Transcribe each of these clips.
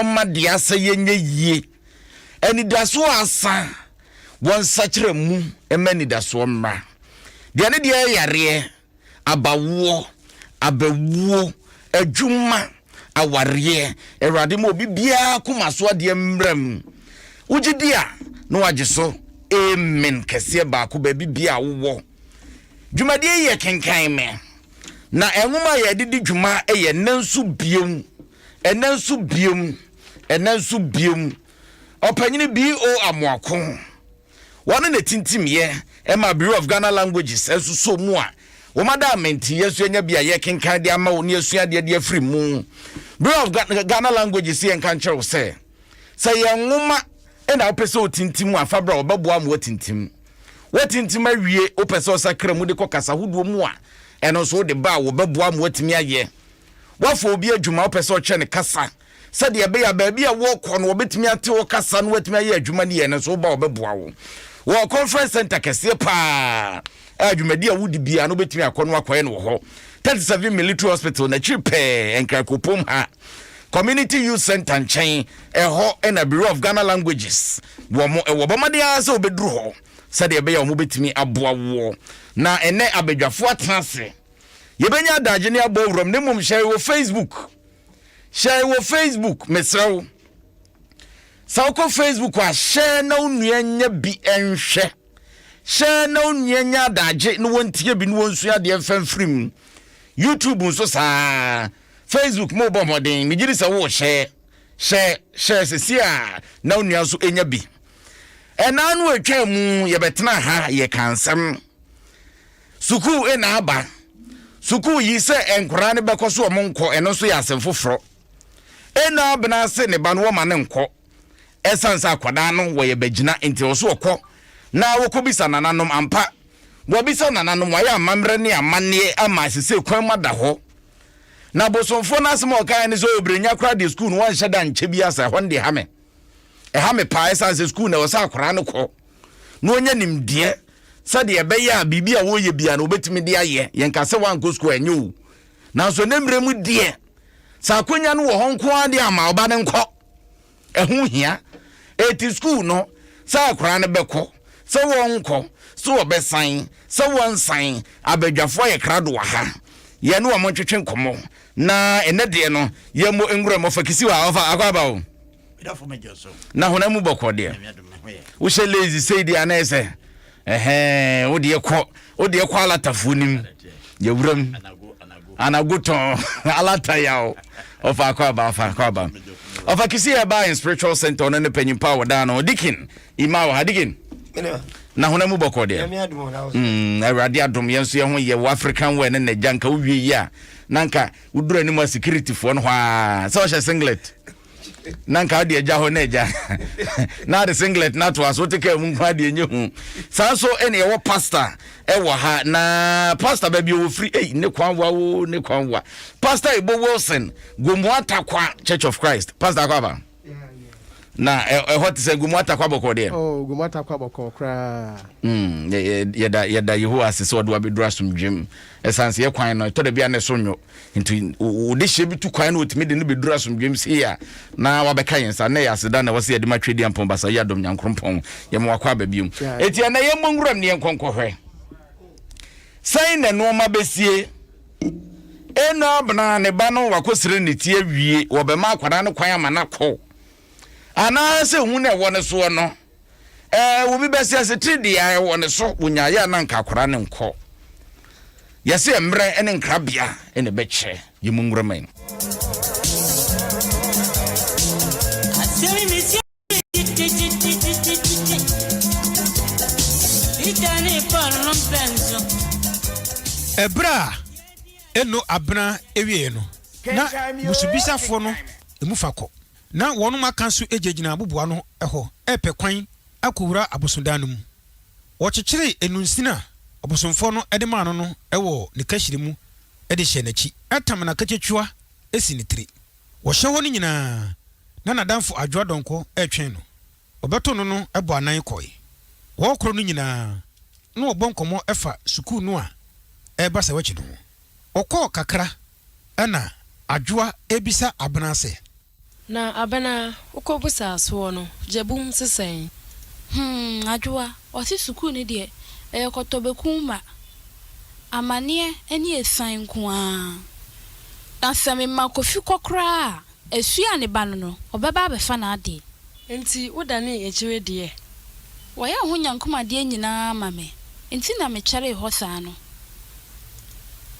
Wɔmma deɛ asɛeɛ nyɛ yie. Anidasoɔ a asa, wɔnsakyera mu mma anidasoɔ mmra. Deɛ ne deɛ yɛ yareɛ, abawoɔ, abawuo, adwuma, awareɛ, Awurade ma obi biara koma so adeɛ mmra mu. Wogye di a, na wagye so amen kɛseɛ baako baabi biara a wowɔ. Dwumadie yi yɛ kenkan me, na nwoma a yɛde di dwuma yɛ Nnɛ Nso Bio. Ɛnnɛ nso biom, ɛnnɛ nso biom, Ɔpanyini B.O. Amoako, wɔne na ɛtintimyɛ ɛma Bureau of Ghana Languages nso soo mu a wɔn ada amenti yɛn nso yɛnya bi a yɛkenkan de ama wo ne yɛsua adeɛ de afiri mu. Bureau of Ghana Languages yɛn nka nkyerɛ wo sɛ, sɛ yɛn nwoma na wopɛ sɛ wotintim a, fa bra wɔbɛboa ma woatintim. Woatintim awie, wopɛ sɛ ɔsakra mu de kɔ kasa hodoɔ mu a, ɛno nso wode ba a wɔbɛboa ma woatumi ayɛ. Woafa obi adwuma, wopɛ sɛ ɔkyerɛ no kasa sɛdeɛ ɛbɛyɛ a baabi a wɔrekɔ no wɔbɛtumi ate wo kasa na wɔatumi ayɛ adwuma no yie no nso woba wɔbɛboa wo. Wɔ conference center kɛseɛ paa a dwumadi a wodi biara no wobɛtumi akɔ no akɔyɛ no wɔ hɔ. 37 Military Hospital n'akyiri pɛɛ Nkrakuropom ha Community Youth Center nkyɛn ɛhɔ na Bureau of Ghana Languages wɔ mo ɛwɔ. Bɔ mmɔden ara sɛ wobɛduru hɔ sɛdeɛ ɛbɛyɛ a wɔbɛtumi aboa woɔ. Na ɛnɛ abadwafoɔ atena ase. Yɛbɛnya adagye ne abɔ wuram na mmom hyɛ wɔ Facebook. Hyɛ wɔ Facebook, mesrɛ wo. Sɛ wokɔ Facebook a, hyɛ na wo nua nya bi nhwɛ. Hyɛ na wo nua nya adagye na wɔntie bi na wɔnsua adeɛ mfa mfiri mu. YouTube nso saa. Facebook mo bɔ mmɔden, megye di sɛ wohyɛ. Hyɛ, hyɛ sɛsi a na wo nua nso nya bi. Ɛna no atwa mu yɛbɛtena ha yɛka nsɛm. Sukuu na aba. Sukuu yi sɛ nkwadaa no bɛkɔ so wɔn nkɔ ɛno nso yɛ asɛm foforɔ. Ɛna abena se ne ba no wɔma no nkɔ. Ɛsan sɛ akwadaa no wɔyɛ bagyina nti ɔso ɔkɔ na wɔkɔbisa nananom ampa. Wɔabisa nananom wɔayɛ amammerɛ ne amanneɛ ama sesei kwan mu ada hɔ. Na bosomfoɔ no asɛm a ɔkaeɛ ne sɛ ɔbrɛnya koraa deɛ sukuu no wɔnhyɛ da nkyɛ bi asa ɛhɔ no deɛ ɛha me. Ɛha me paa ɛsan sɛ sukuu na ɛwɔ sɛ akwadaa no kɔ na ɔnya nimdeɛ sɛdeɛ ɛbɛyɛ a biribi a wɔreyɛ biara no wɔbɛtumi de ayɛ. Yɛnka sɛ woankɔ sukuu a ɛnyɛ o. Nanso ɛnɛ mmerɛ mu deɛ, sɛ akwanya no wɔ hɔ nko ara deɛ ama ɔba no nkɔ. Ɛho hia. Eti sukuu no, sɛ akwadaa no bɛkɔ, sɛ wɔnkɔ, sɛ wɔbɛsan, sɛ wɔnsan, abadwafoɔ ayɛ krado wɔ ha. Yɛne wɔn ntwetwe nkɔmmɔ. Na ɛnɛ deɛ no, yɛmmɔ nwura mu. Ɔfa kisi wɔ ha, ɔfa akɔ aba o. Na honam mu bɔkɔ deɛ. Wohyɛ lazy sei deɛ anaa sɛ ɛhɛn wo deɛ kɔ wo deɛ kɔ alatafoɔ nim yɛwuram anago tɔn alata yaw ɔfa akɔ aba ɔfa akɔ aba ɔfa kisi yɛ ba in spiritual center ɔno ne panyin pa a wɔda no dikin ima wɔ ha dikin na honam mu bɔkɔ deɛ awurade adom yɛn nso yɛn ho yɛ wɔ african wear ne n'agya nka wowie yi a na nka woduru anim a securityfoɔ no hɔ a sɛ ɔhyɛ singlet na nka wode agya hɔ na agya na ade singlet na atoa so wote kaa mu nko adeɛ nyɛ hu saa nso ɛne ɛwɔ pastor ɛwɔ ha na pastor baabi ɔwɔ firi ei ne kwan wa o ne kwan wa pastor Ebo Wilson Gomoa Takwa Church of Christ pastor akɔ aba na ɛhɔ te sɛ Gomoa Takwa bɔkɔ deɛ oh Gomoa Takwa bɔkɔ koraa mm yɛda yɛda Yehowa ase sɛ ɔde wabɛduru asomdwem ɛsan sɛ yɛ kwan no ɛtɔ da bi a ne so nwo Nti wode hyɛ bi tu kwan na otumi de no bɛduru asomdwem sei a, na wabɛka yɛn nsa. Na ɛyɛ aseda na ɛwɔ sɛ yɛde ma Twedeampɔn Basa yi adom Nyankrompɔn. Yɛma wakɔ aba biom. Enti ɛnɛ yɛmmɔ nwuram ne yɛnkɔ nkɔhwɛ sɛn na nnoɔma bɛsie. Eno abena ne ba no wakɔsrɛ ne ti awie, wɔbɛma akwadaa no kwan ama no akɔ. Anaasɛ hu na ɛwɔ ne soɔ no, Ɛɛ, obi bɛse asetire deɛ ɛwɔ ne so, wɔnyaeɛ a na anka akwadaa no nkɔ. Yɛse mmerɛ ne nkrabea na ɛbɛkyerɛ yɛn mu nwura man. Ɛberɛ a Eno Abena wieɛ no, na mmusubisafoɔ no mu fa kɔ. Ná wɔnom aka nso gyinagyina aboboano hɔ repɛ kwan akɔwura abosondan no mu. Wɔkyekyeree nnunsin a ɔbosomfoɔ no de maa no no wɔ ne kahyire mu de hyɛɛ n'akyi, tam n'akakyatwa si ne tiri. Wɔhyɛ hɔ no nyinaa, na n'adamfo Adwoa Donkor retwɛn no. Ɔbɛtoo no no bɔɔ anan kɔe. Wɔrekorɔ no nyinaa, na wɔbɔ nkɔmmɔ fa sukuu no a ɛreba sɛ wɔakyi no ho. Wɔkɔɔ kakra na Adwoa rebisa Abena sɛ. Na Abena, wokɔbisaa soɔ no, Gyabum se sɛn? Hmm, Adwoa, ɔse sukuu no deɛ, ɛyɛ kɔtɔbɛku mma. Amaneɛ ne asiane nko ara. Na sɛ mema Kofi kɔ koraa a, Asua ne ba no no, ɔbɛba abɛfa n'adeɛ. Enti wodanee akyire deɛ? Wayɛ ho nyankomadeɛ nyinaa ama me, enti na mekyɛree hɔ saa no.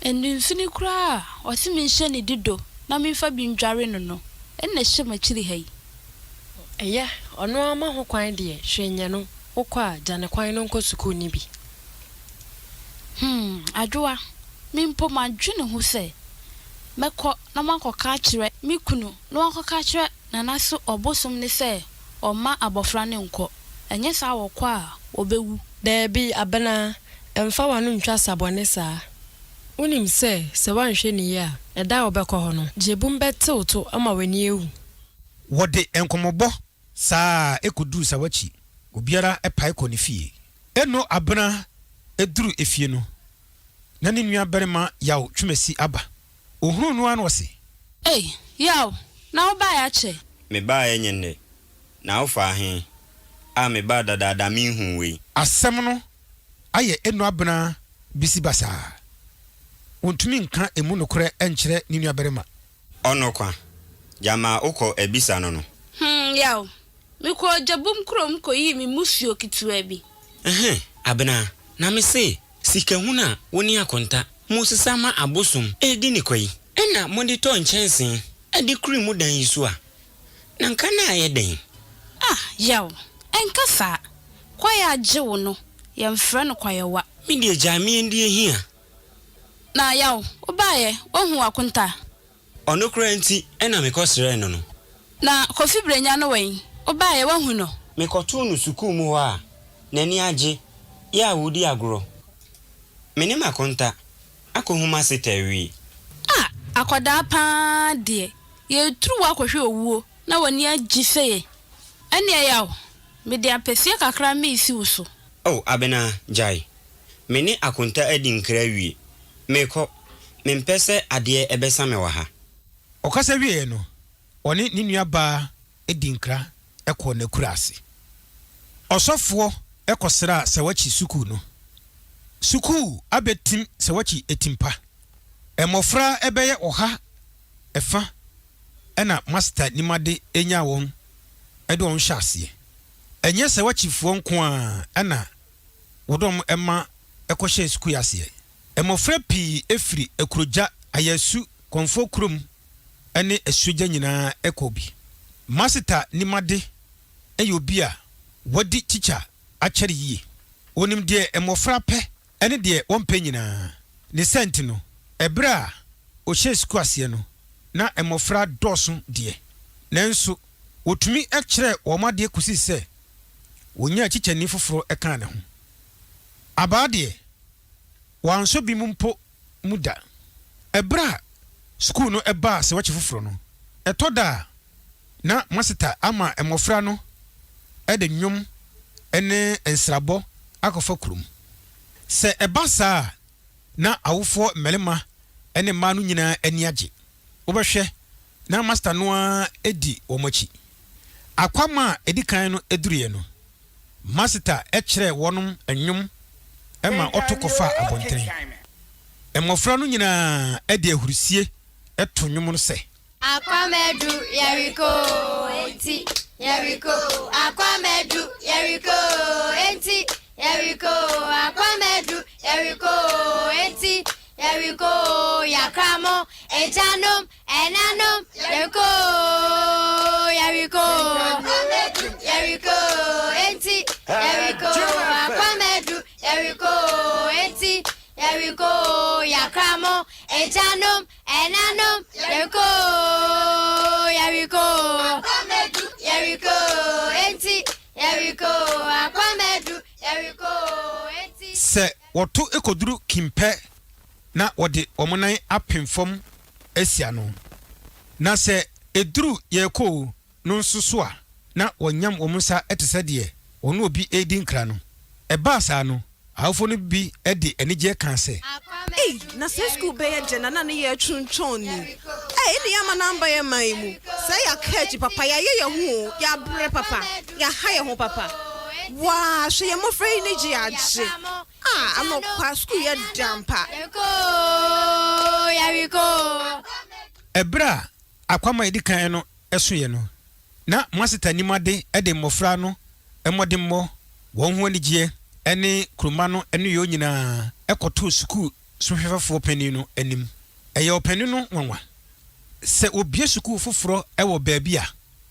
Nnimfini koraa a ɔse menhyɛ no dido na memfa bi ndware no no, ɛnna ɛhyɛ m'akyiri ha yi. Ɛyɛ, ɔno ara ma ho kwan deɛ, hwee nyɛ no, wokɔ a, gya no kwan no nkɔ sukuu no bi. Hmm, Adwoa, me mpo madwene ho sɛ mɛkɔ na makɔka akyerɛ me kunu na wakɔka akyerɛ Nana so ɔbosom ne sɛ ɔmma abɔfra no nkɔ, ɛnyɛ saa wɔkɔ a wɔbɛwu. Daabi, Abena, mfa w'ano ntwa sabɔne saa. Wonim sɛ, sɛ woanhwɛ no yie a, ɛda a wobɛkɔ hɔ no, gyebum bɛte wo to ama w'ani awu. Wɔde nkɔmmɔbɔ saa ara kɔduruu Sawakyi, obiara pae kɔɔ ne fie. Eno Abena duruu efie no, na ne nua barima Yaw Twumasi aba. Ohunuu no ara na ɔse. Ei, Yaw, na wobaeɛ akyɛ? Mebaeɛ nyɛ nnɛ. Na wofaa he? A mebaa dadaada menhuu wei. Asɛm no ayɛ Eno Abena bisi basaa. Ontumi nka emu nokorɛ nkyerɛ ne nuabarima. Ɔno kwa, gyama wokɔ abisa no no. Hmm, Yaw, mekɔɔ Gyabum kurom kɔyii me mmusuo ketewa bi. Ɛhɛn, Abena, na mese sikahunu a wo ne Akonta mosesa ma abosom redi ne kwa yi, ɛna mode tɔ nkyɛnsee de kuri mo dan yi so a, na nka na ayɛ dɛn? Ah, Yaw, ɛnka saa. Kwaeɛ a agye wo no, yɛmfrɛ no kwaeɛwa. Me deɛ gyae me ɛndi ahia. Na Yaw, wobaeɛ, woahu Akonta? Ɔno koraa nti na mekɔsrɛɛ no no. Na Kofi Brenya no wɛn? Wobaeɛ, woahu no? Mekɔtoo no sukuu mu hɔ a, n'ani agye, yɛ a ɔredi agorɔ. Me ne m'akonta akɔhu m'aseta awie. Ah, akwadaa pa ara deɛ, yɛreturu wo akɔhwɛ owuo na w'ani agye sei. Ɛnneɛ Yaw, mede apɛsie kakra meresi wo so. Oh, Abena, gyae. Me ne Akonta adi nkra awie. Merekɔ. Mempɛ sɛ adeɛ bɛsa me wɔ ha. Ɔkasa wieeɛ no, ɔne ne nuabaa dii nkra kɔɔ n'akuraase. Ɔsɔfoɔ kɔsraa Sawakyi sukuu no. Sukuu abɛtim Sawakyi timpa. Mmɔfra bɛyɛ ɔha fa na Masita Nimade nyaa wɔn de wɔn hyɛɛ aseɛ. Ɛnyɛ Sawakyifoɔ nko ara na wɔde wɔn ma kɔhyɛɛ sukuu yi aseɛ. Mmɔfra pii firi Akurogya, Ayasu, Kɔmfoɔ kurom ne Asuogya nyinaa kɔ bi. Masita Nimade yɛ obi a wadi tikya akyɛre yie. Ɔnim deɛ mmɔfra pɛ ne deɛ wɔmpɛ nyinaa. Ne saa nti no, ɛberɛ a ɔhyɛɛ sukuu aseɛ no, na mmɔfra dɔɔso deɛ, nanso wɔtumi kyerɛɛ wɔn adeɛ kɔsii sɛ wɔnyaa tikyani foforɔ kaa ne ho. Abaa deɛ, wɔansɔ bi mu mpo mu da. Ɛberɛ a sukuu no baa sewakye foforɔ no, ɛtɔ da a na maseta ama mmɔfra no de nnwom ne nsrabɔ akɔfa kurom. Sɛ ɛba saa a, na awofoɔ mmarima ne mmaa no nyinaa ani agye. Wobɛhwɛ na maseta no ara di wɔn akyi. Akwamma a ɛdi kan no duruiɛ no, Maseta kyerɛɛ wɔnom nnwom ma ɔto kɔfaa abɔntene. Mmɔfra no nyinaa de ahurisie to nnwom no sɛ. Akwamadu yɛrekɔ oo enti yɛrekɔ oo Akwamadu yɛrekɔ oo enti yɛrekɔ oo Akwamadu yɛrekɔ oo enti yɛrekɔ oo Yɛakra mo agyanom Ɛnanom, yɛrekɔ oo, yɛrekɔ oo, yɛrekɔ oo, enti yɛrekɔ oo, Akwamadu, yɛrekɔ oo, enti yɛrekɔ oo, Yɛakra mo agyanom, ɛnanom, yɛrekɔ oo, yɛrekɔ oo, yɛrekɔ oo, enti yɛrekɔ oo, Akwamadu, yɛrekɔ oo, enti. Sɛ wɔto kɔduru Kimpɛ na wɔde wɔn nan apem fam asi ano, na sɛ ɛduru yɛrekɔ o no nso so a, na wɔnyam wɔn nsa te sɛ deɛ wɔne obi redi nkra no. Ɛbaa saa no, awofoɔ no bi de anigyeɛ kaa sɛ. Ei, na sɛ sukuu bɛyɛ dɛ na na ne yɛretwentwɔn ni. Ɛɛ ɛne yɛama no amba yɛn man yi mu sɛɛ yɛaka akyi papa yɛayɛ yɛn ho oo yɛabrɛ papa yɛaha yɛn ho papa waa hwɛ yɛn mmɔfra yi ani gye agye ah anɔpa sukuu yɛ dɛ ampa. Yɛrekɔ oo yɛrekɔ oo. Ɛberɛ a akwamma a ɛdi kan no soeɛ no, na Maseta nim ade de mmɔfra no mmɔdemmɔ, wɔn ho anigyeɛ ne kuromma no nneyɔɔ nyinaa kɔtoo sukuu sohwɛfoɔ panin no anim. Ɛyɛ ɔpanin no nwanwa sɛ wɔbue sukuu foforɔ wɔ baabi a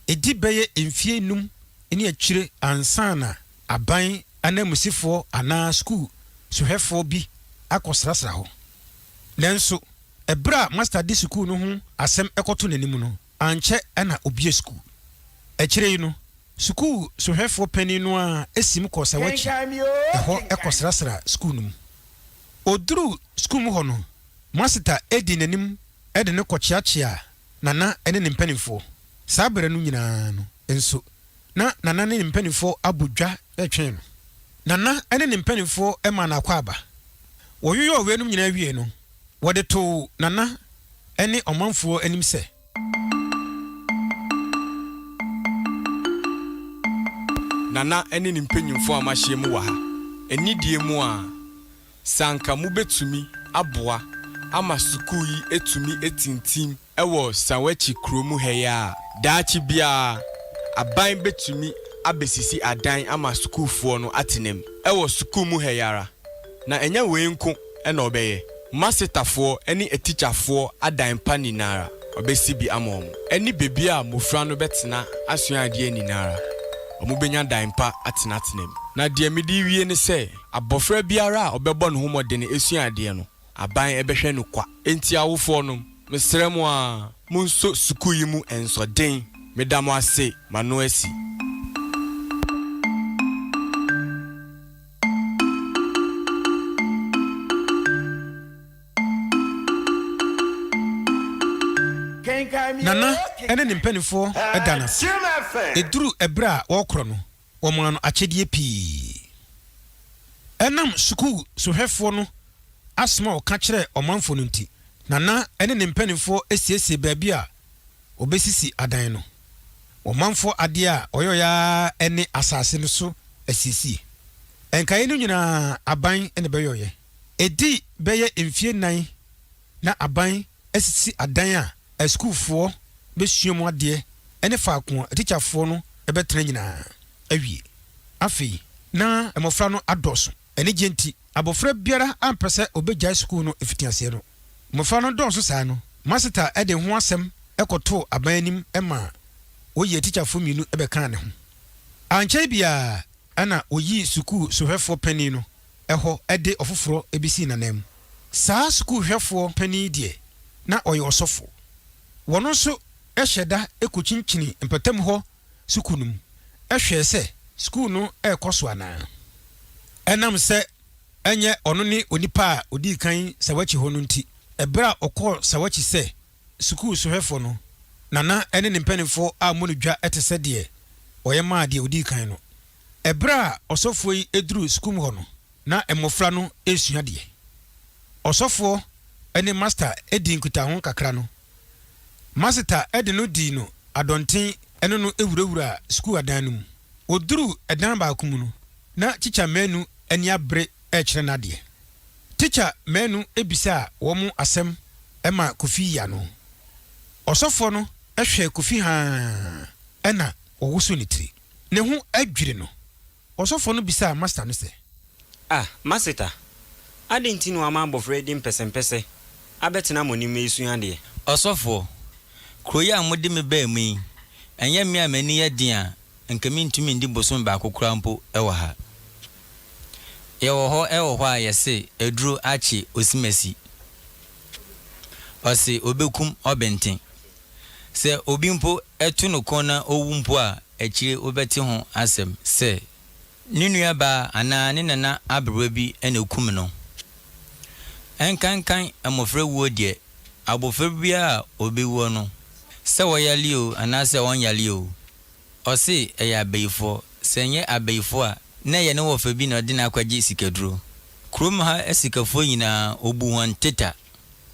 ɛdi bɛyɛ mfeɛ nnum ne akyire ansa na aban ananmusifoɔ anaa sukuu sohwɛfoɔ bi akɔsrasra hɔ. Nanso, ɛberɛ a Masta de sukuu no ho asɛm kɔtoo n'anim no, ankyɛ na ɔbuee sukuu. Akyire yi no, sukuu sohwɛfoɔ panin no ara siim kɔɔ Sawakyi hɔ kɔsrasraa sukuu no mu. Ɔduruu sukuu mu hɔ no, Masita dii n'anim de no kɔkyeakyeaa Nana ne ne mpanimfoɔ. Saa berɛ no nyinaa no nso, na Nana ne ne mpanimfoɔ abɔ dwa retwɛn no. Nana ne ne mpanimfoɔ maa no akwaaba. Wɔyoyɔɔ weinom nyinaa wiei no, wɔde too Nana ne ɔmanfoɔ anim sɛ. Nana ne ne mpanyimfo a moahyia mu wɔ ha, anidie mu ara, sɛ anka mobɛtumi aboa ama sukuu yi atumi atintim wɔ Sawakyi kuro mu ha yi a, daakye biara aban bɛtumi abɛsisi adan ama sukuufoɔ no atena mu wɔ sukuu mu ha yi ara. Na ɛnyɛ wei nko na ɔbɛyɛ. Masetafoɔ ne atikyafoɔ adan pa nyinara, ɔbɛsi bi ama wɔn. Ɛne baabi a mmofra no bɛtena asua adeɛ nyinara, wɔbɛnya dan pa atenatena mu. Na deɛ mede rewie ne sɛ, abɔfra biara a ɔbɛbɔ ne ho mmɔdene asua adeɛ no, aban bɛhwɛ no kwa. Enti awofoɔ nom, mesrɛ mo ara, monsɔ sukuu yi mu nsɔ den. Meda mo ase, m'ano asi. Nana ne ne mpanimfoɔ da no ase. Ɛduruu ɛberɛ a wɔrekorɔ no, wɔmaa no akyɛdeɛ pii. Ɛnam sukuu sohwɛfoɔ no asɛm a ɔka kyerɛɛ ɔmanfoɔ no nti, Nana ne ne mpanimfoɔ siesiee baabi a wɔbɛsisi adan no. Ɔmanfoɔ adeɛ a wɔyɔeɛ ara ne asase no so asiesie. Nkaeɛ no nyinaa aban na ɛbɛyɔeɛ. Ɛdii bɛyɛ mfeɛ nnan na aban asisi adan a asukuufoɔ bɛsua mu adeɛ ne faako a atikyafoɔ no bɛtena nyinaa awie. Afei na mmɔfra no adɔɔso. Anigyeɛ nti, abɔfra biara ampɛ sɛ ɔbɛgyae sukuu no mfitiaseɛ no. Mmofra no dɔɔso saa no, Maseta de ho asɛm kɔtoo aban anim ma woyii atikyafo mmienu bɛkaa ne ho. Ankyɛe biara na woyii sukuu sohwɛfoɔ panin no hɔ de ɔfoforɔ besii n'ananmu. Saa sukuu hwɛfoɔ panin yi deɛ, na ɔyɛ ɔsɔfo. Wɔno nso hyɛ da kokyinkyini mpɔtam hɔ sukuu no mu hwɛɛ sɛ sukuu no rekɔ so anaa. Ɛnam sɛ ɛnyɛ ɔno ne onipa a odii kan Sawakyi hɔ no nti, bere a ɔkɔɔ Sawakyi sɛ sukuu sohwɛfo no, Nana ne ne mpanimfoɔ ammɔ no dwa te sɛ deɛ ɔyɛ maa deɛ odii kan no. Bere a ɔsɔfoɔ yi duruu sukuu mu hɔ no, na mmofra no resua adeɛ. Ɔsɔfoɔ ne masta dii nkutaho kakra no, maseta de no dii no adɔnten ne no wurawuraa sukuu adan no mu. Wɔduruu dan baako mu no, na Tikya Manu ani abere rekyerɛ no adeɛ. Tikya Manu bisaa wɔn asɛm ma Kofi yii ano. Ɔsɔfoɔ no hwɛɛ Kofi haa ɛna ɔwosoo ne tiri. Ne ho dwiri no. Ɔsɔfoɔ no bisaa masta no sɛ. Ah, Maseta, adɛn nti na woama abɔfra yi de mpɛsɛmpɛsɛ abɛtena mo anim resua adeɛ? Ɔsɔfoɔ, kuro yi a mode me baa mu yi, ɛnyɛ me a m'ani yɛ den a anka mentumi ndi bosome baako koraa mpo wɔ ha. Yɛwɔ hɔ wɔ hɔ a yɛse aduro akye osimasi. Ɔse obekum ɔbenten. Sɛ obi mpo to no kɔn na owu mpo a akyire wobɛte ho asɛm sɛ ne nua baa anaa ne nana aberewa bi na okum no. Ɛnkankan mmɔfra wuo deɛ, abɔfra biara a ɔbɛwuo no, sɛ ɔyare oo anaasɛ ɔnyare oo, Ɔse ɛyɛ abayifoɔ, sɛ ɛnyɛ abayifoɔ a na ɛyɛ ne wɔfa bi na ɔde no akɔgye sikaduro. Kurom ha asikafoɔ nyinaa ɔbu wɔn teta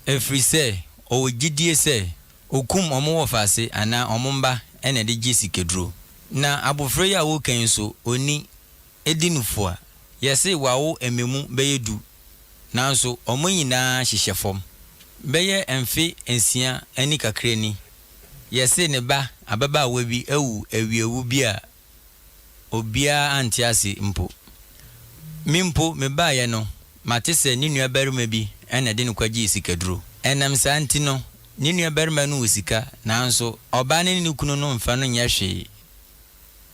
ɛfiri sɛ ɔwɔ gyidie sɛ. Okum wɔn wɔfase anaa wɔn mma na ɛde gye sikaduro. Na abofra yi a woreka yi nso, ɔnni, di no fua. Yɛse wawo mmamu bɛyɛ du, nanso wɔn nyinaa hyehyɛ fam. Bɛyɛ mfe nsia ne kakra ni, yɛse ne ba ababaawa bi awu awiawu bi a obiara ante ase mpo. Me mpo mebaeɛ no, mate sɛ ne nuabarima bi na ɛde no kɔgyee sikaduro. Ɛnam saa nti no, ne nuabarima no wɔ sika, nanso ɔbaa no ne ne kunu no mfa no nyɛ hwee.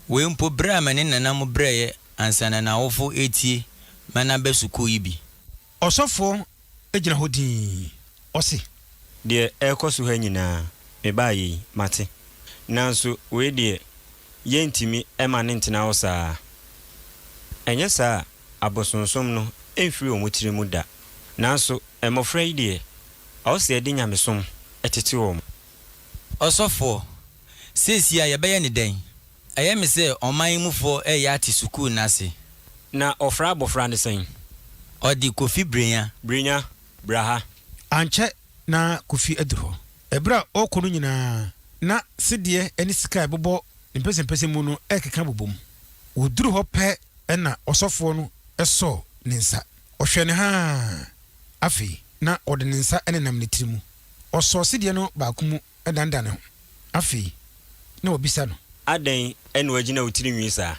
Wei mpo, berɛ a me ne Nana mo brɛeɛ ansa na n'awofo retie ma no aba sukuu yi bi. Ɔsɔfoɔ gyina hɔ dinn, ɔse. Deɛ ɛrekɔ so ha nyinaa, mebaeɛ yi, mate. Nanso wei deɛ, yɛrentumi mma no ntena hɔ saa. Ɛnyɛ saa a, abosonsom no remfiri wɔn tiri mu da. Nanso mmɔfra yi deɛ, ɛwɔ sɛ yɛde nyamesom tete wɔn. Ɔsɔfoɔ, seesei a yɛbɛyɛ no dɛn? Ɛyɛ me sɛ ɔman yi mufoɔ reyɛ ate sukuu no ase. Na ɔfrɛ abɔfra no sɛn? Ɔde Kofi Brenya. Brenya, bra ha. Ankyɛ na Kofi aduru hɔ. Ɛberɛ a ɔrekɔ no nyinaa, na sedeɛ ne sika a ɛbobɔ ne mpɛsɛmpɛsɛ mu no rekeka bobom. Ɔduruu hɔ pɛ na ɔsɔfoɔ no sɔɔ ne nsa. Ɔhwɛɛ no haa. Afei, na ɔde ne nsa nenam ne tiri mu. Ɔsɔɔ sedeɛ no baako mu dandan ne ho. Afei, na wabisa no. Adɛn na woagyina wo tiri nwi saa?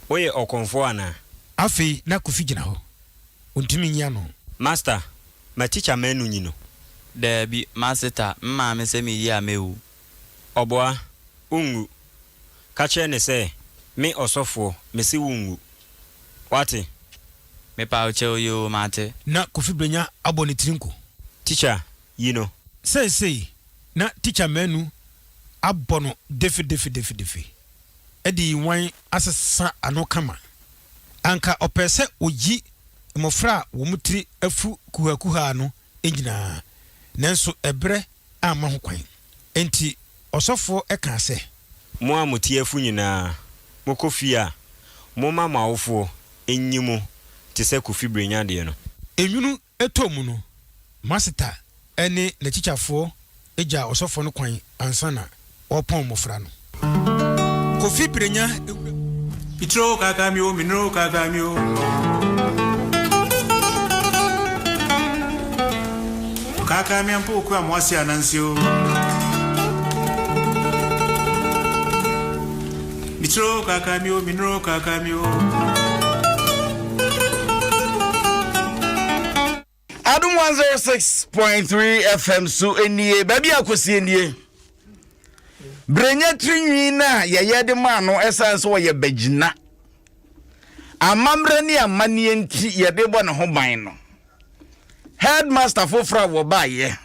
Woyɛ ɔkɔmfoɔ anaa? Afei na Kofi gyina hɔ. Ɔntumi nyi ano. Master, ma tikya Manu nyi no. Daabi, maseta, me maame sɛ meyi a mɛwu. Ɔboa, wonwu. Ka kyerɛ no sɛ, me ɔsɔfoɔ, mese wonwu. Woate? Mepaw kyɛw, yoo, mate. Na Kofi bɛnya abɔ ne tiri nko. Tikya, yi no. Seesei na Tikya Manu abɔ no defedefedefedefe de wan asesa ano kama. Anka ɔpɛɛ sɛ oyi mmofra a wɔn tiri afu kuhakuhaa no nyinaa, nanso ɛberɛ amma ho kwan. Enti ɔsɔfoɔ kaa sɛ. Mo a mo ti afu nyinaa, mokɔ fie a, momma mo awofoɔ nyi mo te sɛ Kofi Brenya deɛ no. Enwunu tɔɔ mu no, Maseta ne n'akyikyafoɔ gyaa ɔsɔfoɔ no kwan ansa na wɔrepɔn mmɔfra no. Kofi Brenya wura. Mitro kaka mi o, minro kaka mi o. Kaka mi ampo okura mo ase anansi o. Mitro kaka mi o, minro kaka mi o. Adom 106.3 FM so nie, baabi a kɔsie nie. Berɛnya tirinwi no a yɛyɛ de maa no ɛsiane sɛ ɔyɛ bagyina. Amammerɛ ne amanneɛ nti yɛde bɔ ne ho ban no. Headmaster foforɔ a wɔbaeɛ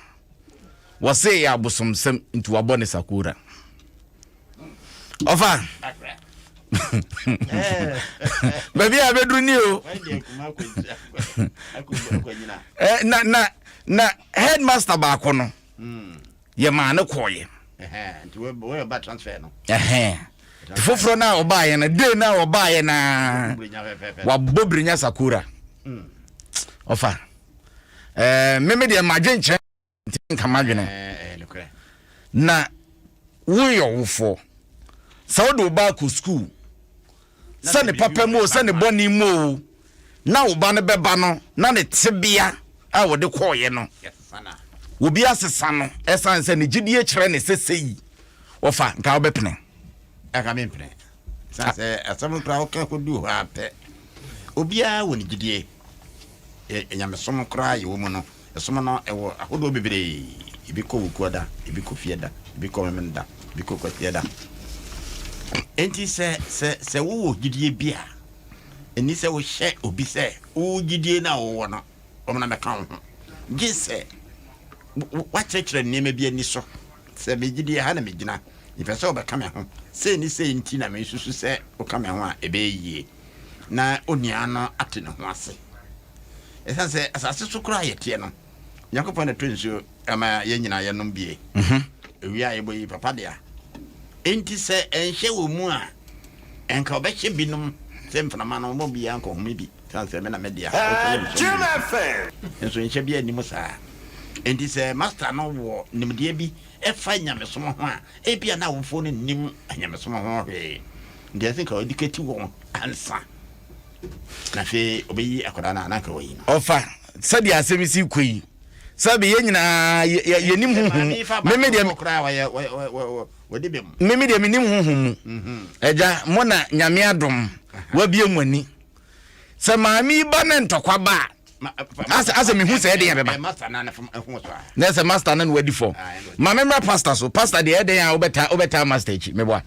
wɔse yɛ abosomsɛm nti wabɔ ne sakora. ɔfa baabi a bɛduru ni o eh, na na na headmaster baako no hmm. yɛ maa no kɔɔyɛ foforɔ no a ɔbaeɛ no day no a ɔbaeɛ naa wabɔ birinya sakura hmm. ɔfa eh, meme deɛ madwe nkyɛn nti nka m'adwene na woyɛ ɔwofoɔ sɛ wode wo ba akɔ sukuu sɛ ne papa mu o sɛ ne bɔne mu o na wo ba no bɛba no na ne tebea a wɔde kɔɔeɛ no obi asesa no ɛsiane sɛ ne gyidie kyerɛ ne sɛ sei wɔfa nka wobɛpene ɛka mempene sane sɛ asɛm no koraa woka kɔduu hɔ a pɛ obiara wɔ ne gyidie nyamesom koraa yɛwɔ mu no Ɛsom no, ɛwɔ ahodoɔ bebree. Ebi kɔ Wukuada, ebi kɔ Fiada, ebi kɔ Memeneda, ebi kɔ Kwasiada. Enti sɛ, sɛ, sɛ wowɔ gyidie bi a, ɛnni sɛ wohyɛ obi sɛ wo gyidie no a wowɔ no, ɔmmra mmɛka wo ho. Gye sɛ woakyerɛkyerɛ nneɛma bi ani so sɛ me gyidie ha na megyina, mepɛ sɛ wobɛka me ho. Sei ne sei nti na mesusu sɛ woka me ho a ɛbɛyɛ yie. Na onua no ate ne ho ase. Ɛsiane sɛ asase so koraa yɛteɛ no, Onyankopɔn na ɛtɔ nsuo ma yɛn nyinaa yɛnom bie. Mhm. Ewia a yɛbɔ yi papa dea. Enti sɛ ɛnhyɛ wɔ mu a, ɛnka ɔbɛhyɛ binom sɛ mframa no wɔn biara nkɔhome bi. Ɛsiane sɛ me na me dea. Nso nhyɛ bi anim saa. Enti sɛ master no wɔ nimdeɛ bi fa nyamesom ho a, ebia na awofoɔ no nnim nyamesom ho hwee. Nti ɛsɛ nka ɔeducate wɔn ansa na afei ɔbɛyi akwadaa no a na anka wayi no. Ɔfa, sɛdeɛ asɛm yi si rekɔ yi, sɛbe yɛn nyinaa yɛnim honhom mu. Meme deɛ, meme deɛ menim honhom mu. Agya, mo na Nyame adom wabie mo ani. Sɛ maame yi ba ne ntɔkwa ba a, asɛ asɛ mehu sɛ ɛdeɛ bɛba. Na sɛ master no na wadi fɔ. Ma memmra pastor so. Pastor deɛ ɛdɛn a wobɛtaa wobɛtaa master akyi meboa.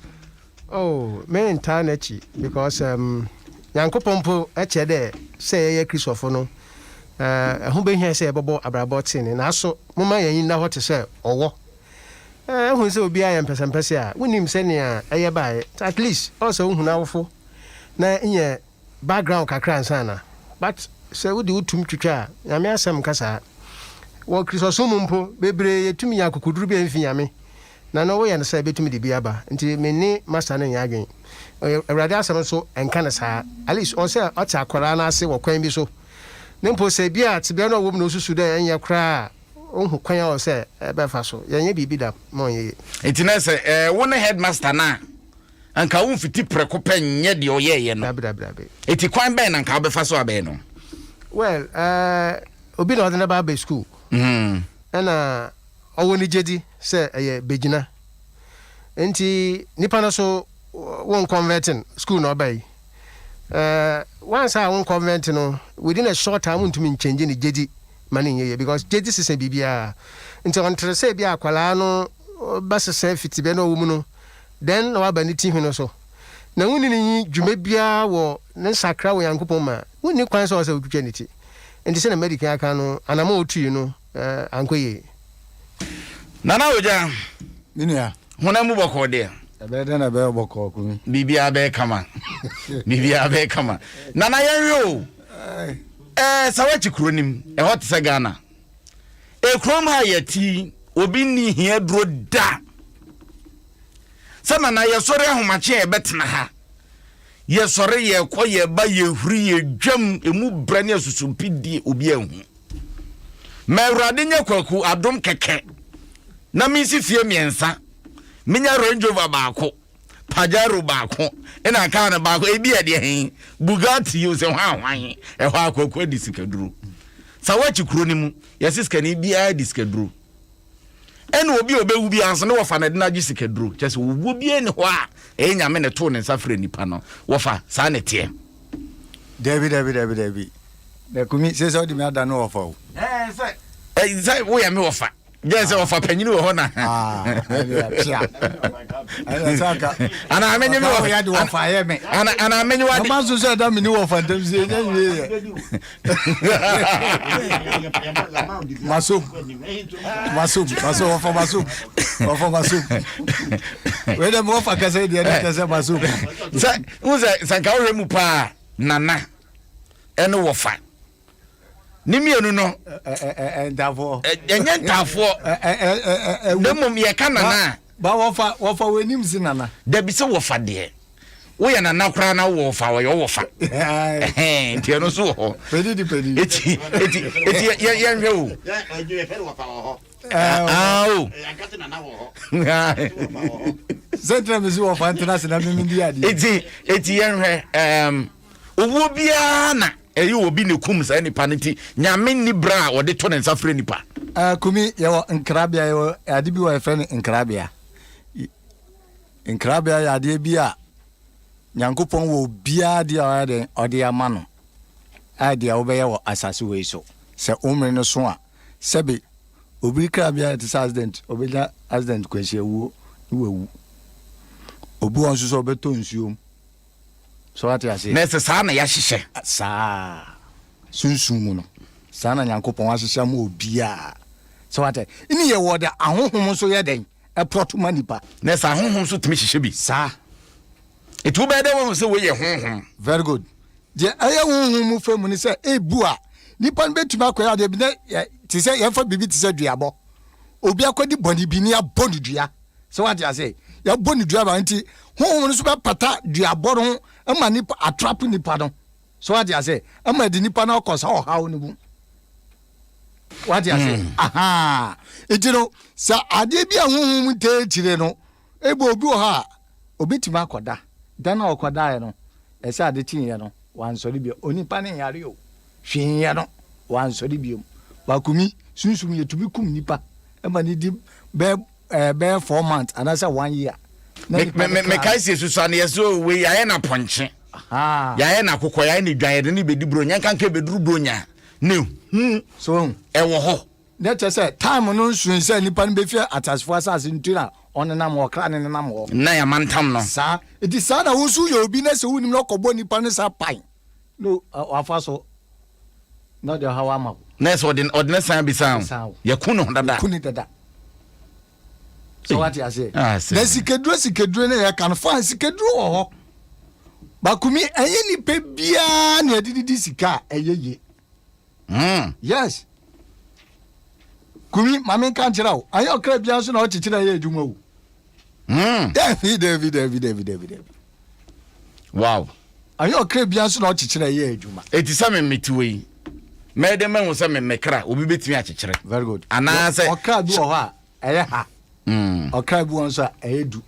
Oh, me ntaa n'akyi because um, Nyankopɔn mpo kyerɛ dɛ sɛ yɛyɛ Kristofo no, eh, ɛho behia sɛ yɛbɛbɔ abrabɔ trenee. Naaso, momma yɛn ani nna hɔ te sɛ ɔwɔ. Eh, ehu sɛ obi ayɛ mpɛsɛmpɛsɛ a, wonnim sɛnea ɛyɛ baeɛ. At least, ɔwɔ sɛ wohu n'awofo na nya background kakra ansa na. But sɛ wode wo tum twitwa a, Nyame asɛm nka saa. Wɔ Kristosom mu mpo, bebree yɛtumi nya akokoduru bi a ɛmfi Nyame. Na no woyɛ no saa a, ɛbɛtumi de bi aba. Nti me ne Master no nyɛ adwene. Awurade asɛm nso nka no saa. At least ɔwɔ sɛ ɔte akwadaa no ase wɔ kwan bi so. Ne mpo sɛ bi a tebea no a ɔwɔ mu na ɔsusu dɛ ɛnyɛ koraa a, ɔhu kwan a ɔwɔ sɛ ɛbɛfa so. Yɛnyɛ biribi da ma ɔnyɛ yie. Nti na sɛ ɛɛ wo ne headmaster no a, anka womfiti prɛko pɛ nyɛ deɛ ɔyɛeɛ no. Dabi, dabi, dabi. Eti kwan bɛn na anka wobɛfa so abɛyɛ no? Well, ɛɛ obi na ɔde no ba abɛ school. Ɛna ɔwɔ ne gyedi sɛ ɛyɛ begyina. Nti nipa no so wo nconvert no, school na ɔba yi. Ɛɛ once a wo nconvert no, within a short time wontumi nkyɛngye ne gyedi ma no nyɛ yie because gyedi sesa biribiara. Nti ɔntere sɛ ebi a akwadaa no bɛsesa afi tebea no a ɔwɔ mu no, then na waba ne ti hwene so. Na wonni no nyi dwuma biara wɔ ne nsakra wɔ Nyankopɔn mu a, wonni kwan sɛ ɔwɔ sɛ wotwitwa ne ti. Nti sɛnea madi kan aka no, anamɔn a otui no, Eh, ankɔ yie. Nana Ogya. Me nua. Honam mu bɔkɔɔ deɛ. Ɛbɛyɛ dɛn na ɛbɛyɛ bɔkɔɔ Kumi? Biribiara bɛyɛ kama. Biribiara bɛyɛ kama. Nana yɛnhwɛ o. Ɛɛ Sawakyi kuro nim, ɛhɔ te sɛ Ghana. Ekurom ha yɛte yi, obi nni hia duro da. Sɛ Nana yɛsɔre ahomakye a yɛbɛtena ha. Yɛsɔre yɛkɔ yɛba yɛhuri yɛdwam emu brɛ ne asusumpi die obi anhu. Ma Awurade nyɛ Kwaku adom kɛkɛ na mensi fie mmiɛnsa, menya Range Rover baako, Pajero baako, ɛna kaa no baako, ebi yɛ deɛ he, Bugatti o sɛ hwan hwan, ɛhɔ a Kwaku adi sikaduro. Sa woakyi kuro no mu, yɛse sikani biara di sikaduro. Ɛna obi a ɔbɛwu biara nso ne wɔfa no de no agye sikaduro. Kyerɛ sɛ owuo biara ni hɔ a ɛyɛ Nyame na ɛtoo ne nsa frɛ nipa no. Wɔfa, saa na ɛteɛ. Dabi dabi dabi dabi. Na kumi sɛ sɛ wode me ada no wɔfa o. Ɛɛ sɛ ɛɛ sɛ woyɛ me wɔfa. Gye sɛ wɔfa panyin wɔ hɔ na. Ana amenye me wɔfa. Yɛ de wɔfa yɛ me. Ana ana amenye wa de. Mama nso sɛ ɛda me ne wɔfa ntam sɛ ɛnyɛ nwie yɛ. Masom masom masom wɔfa masom wɔfa masom. Wei dɛ me wɔfa kasa yi deɛ ne kyɛ sɛ masom. Sɛ n sɛ sɛ nka wohwɛ mu paa nana ɛne wɔfa ne mmienu no ntafoɔ ɛnyɛ ntafoɔ na mmom yɛka nana a ba wɔfa wɔfa w'anim si nana dabi sɛ wɔfa deɛ woyɛ nana koraa na wowɔ wɔfa wɔyɛ wɔfa nti ɛno nso wɔ hɔ eti eti eti yɛnhwɛ o o sɛ tena me si wɔfa ntena se na meme di adeɛ eti eti yɛnhwɛ owuo biara na ɛyɛ obi na ekum saa nipa no nti nyame nni berɛ a ɔde to ne nsa frɛ nipa. Uh, kumi yɛwɔ nkrabea yɛwɔ ade bi wɔ yɛfrɛ no nkrabea nkrabea yɛ adeɛ bi a nyankopɔn wɔ obiara deɛ ɔyɛ den ɔde ama no a deɛ wobɛyɛ wɔ asase wei so sɛ wo mmere no so a sɛbe obi krabea te sɛ accident obɛnya accident kwanhyia wuo ne wawu obi wɔ nso sɛ ɔbɛtɔ nsuom So wate aseɛ? Na ɛsɛ saa na yɛahyehyɛ. Saa. Sunsum mu no, saa na Nyankopɔn ahyehyɛ ama obiara. So wate? Ne yɛ wɔ de ahohom nso yɛ dɛn? Ɛprɔto ma nipa. Na ɛsɛ ahohom nso tumi hyehyɛ bi. Saa. Eti wobɛyɛ dɛ wahu sɛ wei yɛ honhom. Very good. Deɛ ɛyɛ honhom mu fɛ mu ne sɛ ebu a nipa no bɛtumi akɔyɛ adeɛ bi na te sɛ yɛmfa biribi te sɛ duabɔ. Obi akɔdi bɔne bi ne abɔ no dua. Sɛ wate ase, yɛbɔ no dua ba nti honhom no nso bɛpata duabɔ no ho ma nipa atrapo nipa no. So wate ase, ɛma ɛde nipa no akɔ saa ɔhaw no mu. Wate ase? Hmm. Ahaa. Nti no, sɛ adeɛ bi a honhom ntaa akyire no, ebi obi wɔ hɔ a, obetumi akɔda. Da no a ɔkɔdaeɛ no, ɛsɛ ade kyeeɛ no, wansɔre bio. Onipa no nyare o, hwee nyɛ no, wansɔre biom. Bakumi, sunsum yɛtumi kum nipa ma no di bɛyɛ ɛɛ bɛyɛ 4 months anaasɛ one year. Na nipa no kra Mekae sɛ susua no yɛsɛ o wei yɛayɛ no apɔnkye, yɛayɛ no akokɔ, yɛayɛ no dwan, yɛde no bɛdi buronya, nkanka ɛbɛduru buronya na ehu So wahu? ɛwɔ hɔ. Na kyerɛ sɛ time no nsoe sɛ nipa no bɛfi ateasefoɔ asase nti na ɔnenam hɔ, ɔkra no nenam hɔ. Na yɛamantam no. Saa. Nti saa na wo nso woyɛ obi na sɛ wonim na ɔkɔbɔ nipa no saa pan na wafa so na ɔde ɔhaw ama wo. Na ɛsɛ ɔde ɔde ne san bisa San wo. wo. Yɛku no dada. Yɛku no dada. Sɛ wate aseɛ? Ah, sɛ. Na sikaduro sikaduro no yɛka no fine sikaduro wɔ hɔ. Bakumi ɛnyɛ nipa biara na yɛde didi sika a ɛyɛ yie. Yes. Kumi maame nka nkyerɛ wo ɛnyɛ ɔkra biara nso na ɔkyekyere ɛyɛ adwuma o. Dabi dabi dabi dabi dabi dabi. Wow. Ɛnyɛ ɔkra biara nso na ɔkyekyere ɛyɛ adwuma. Eti sɛ me mete wɔ yi mɛyɛ dɛ mahu sɛ me me kra obi betumi akyekyere. Very good. Anaasɛ. Ɔkra bi wɔ hɔ a ɛyɛ ha. Ɔkra bi wɔ nso a ɛyɛ du.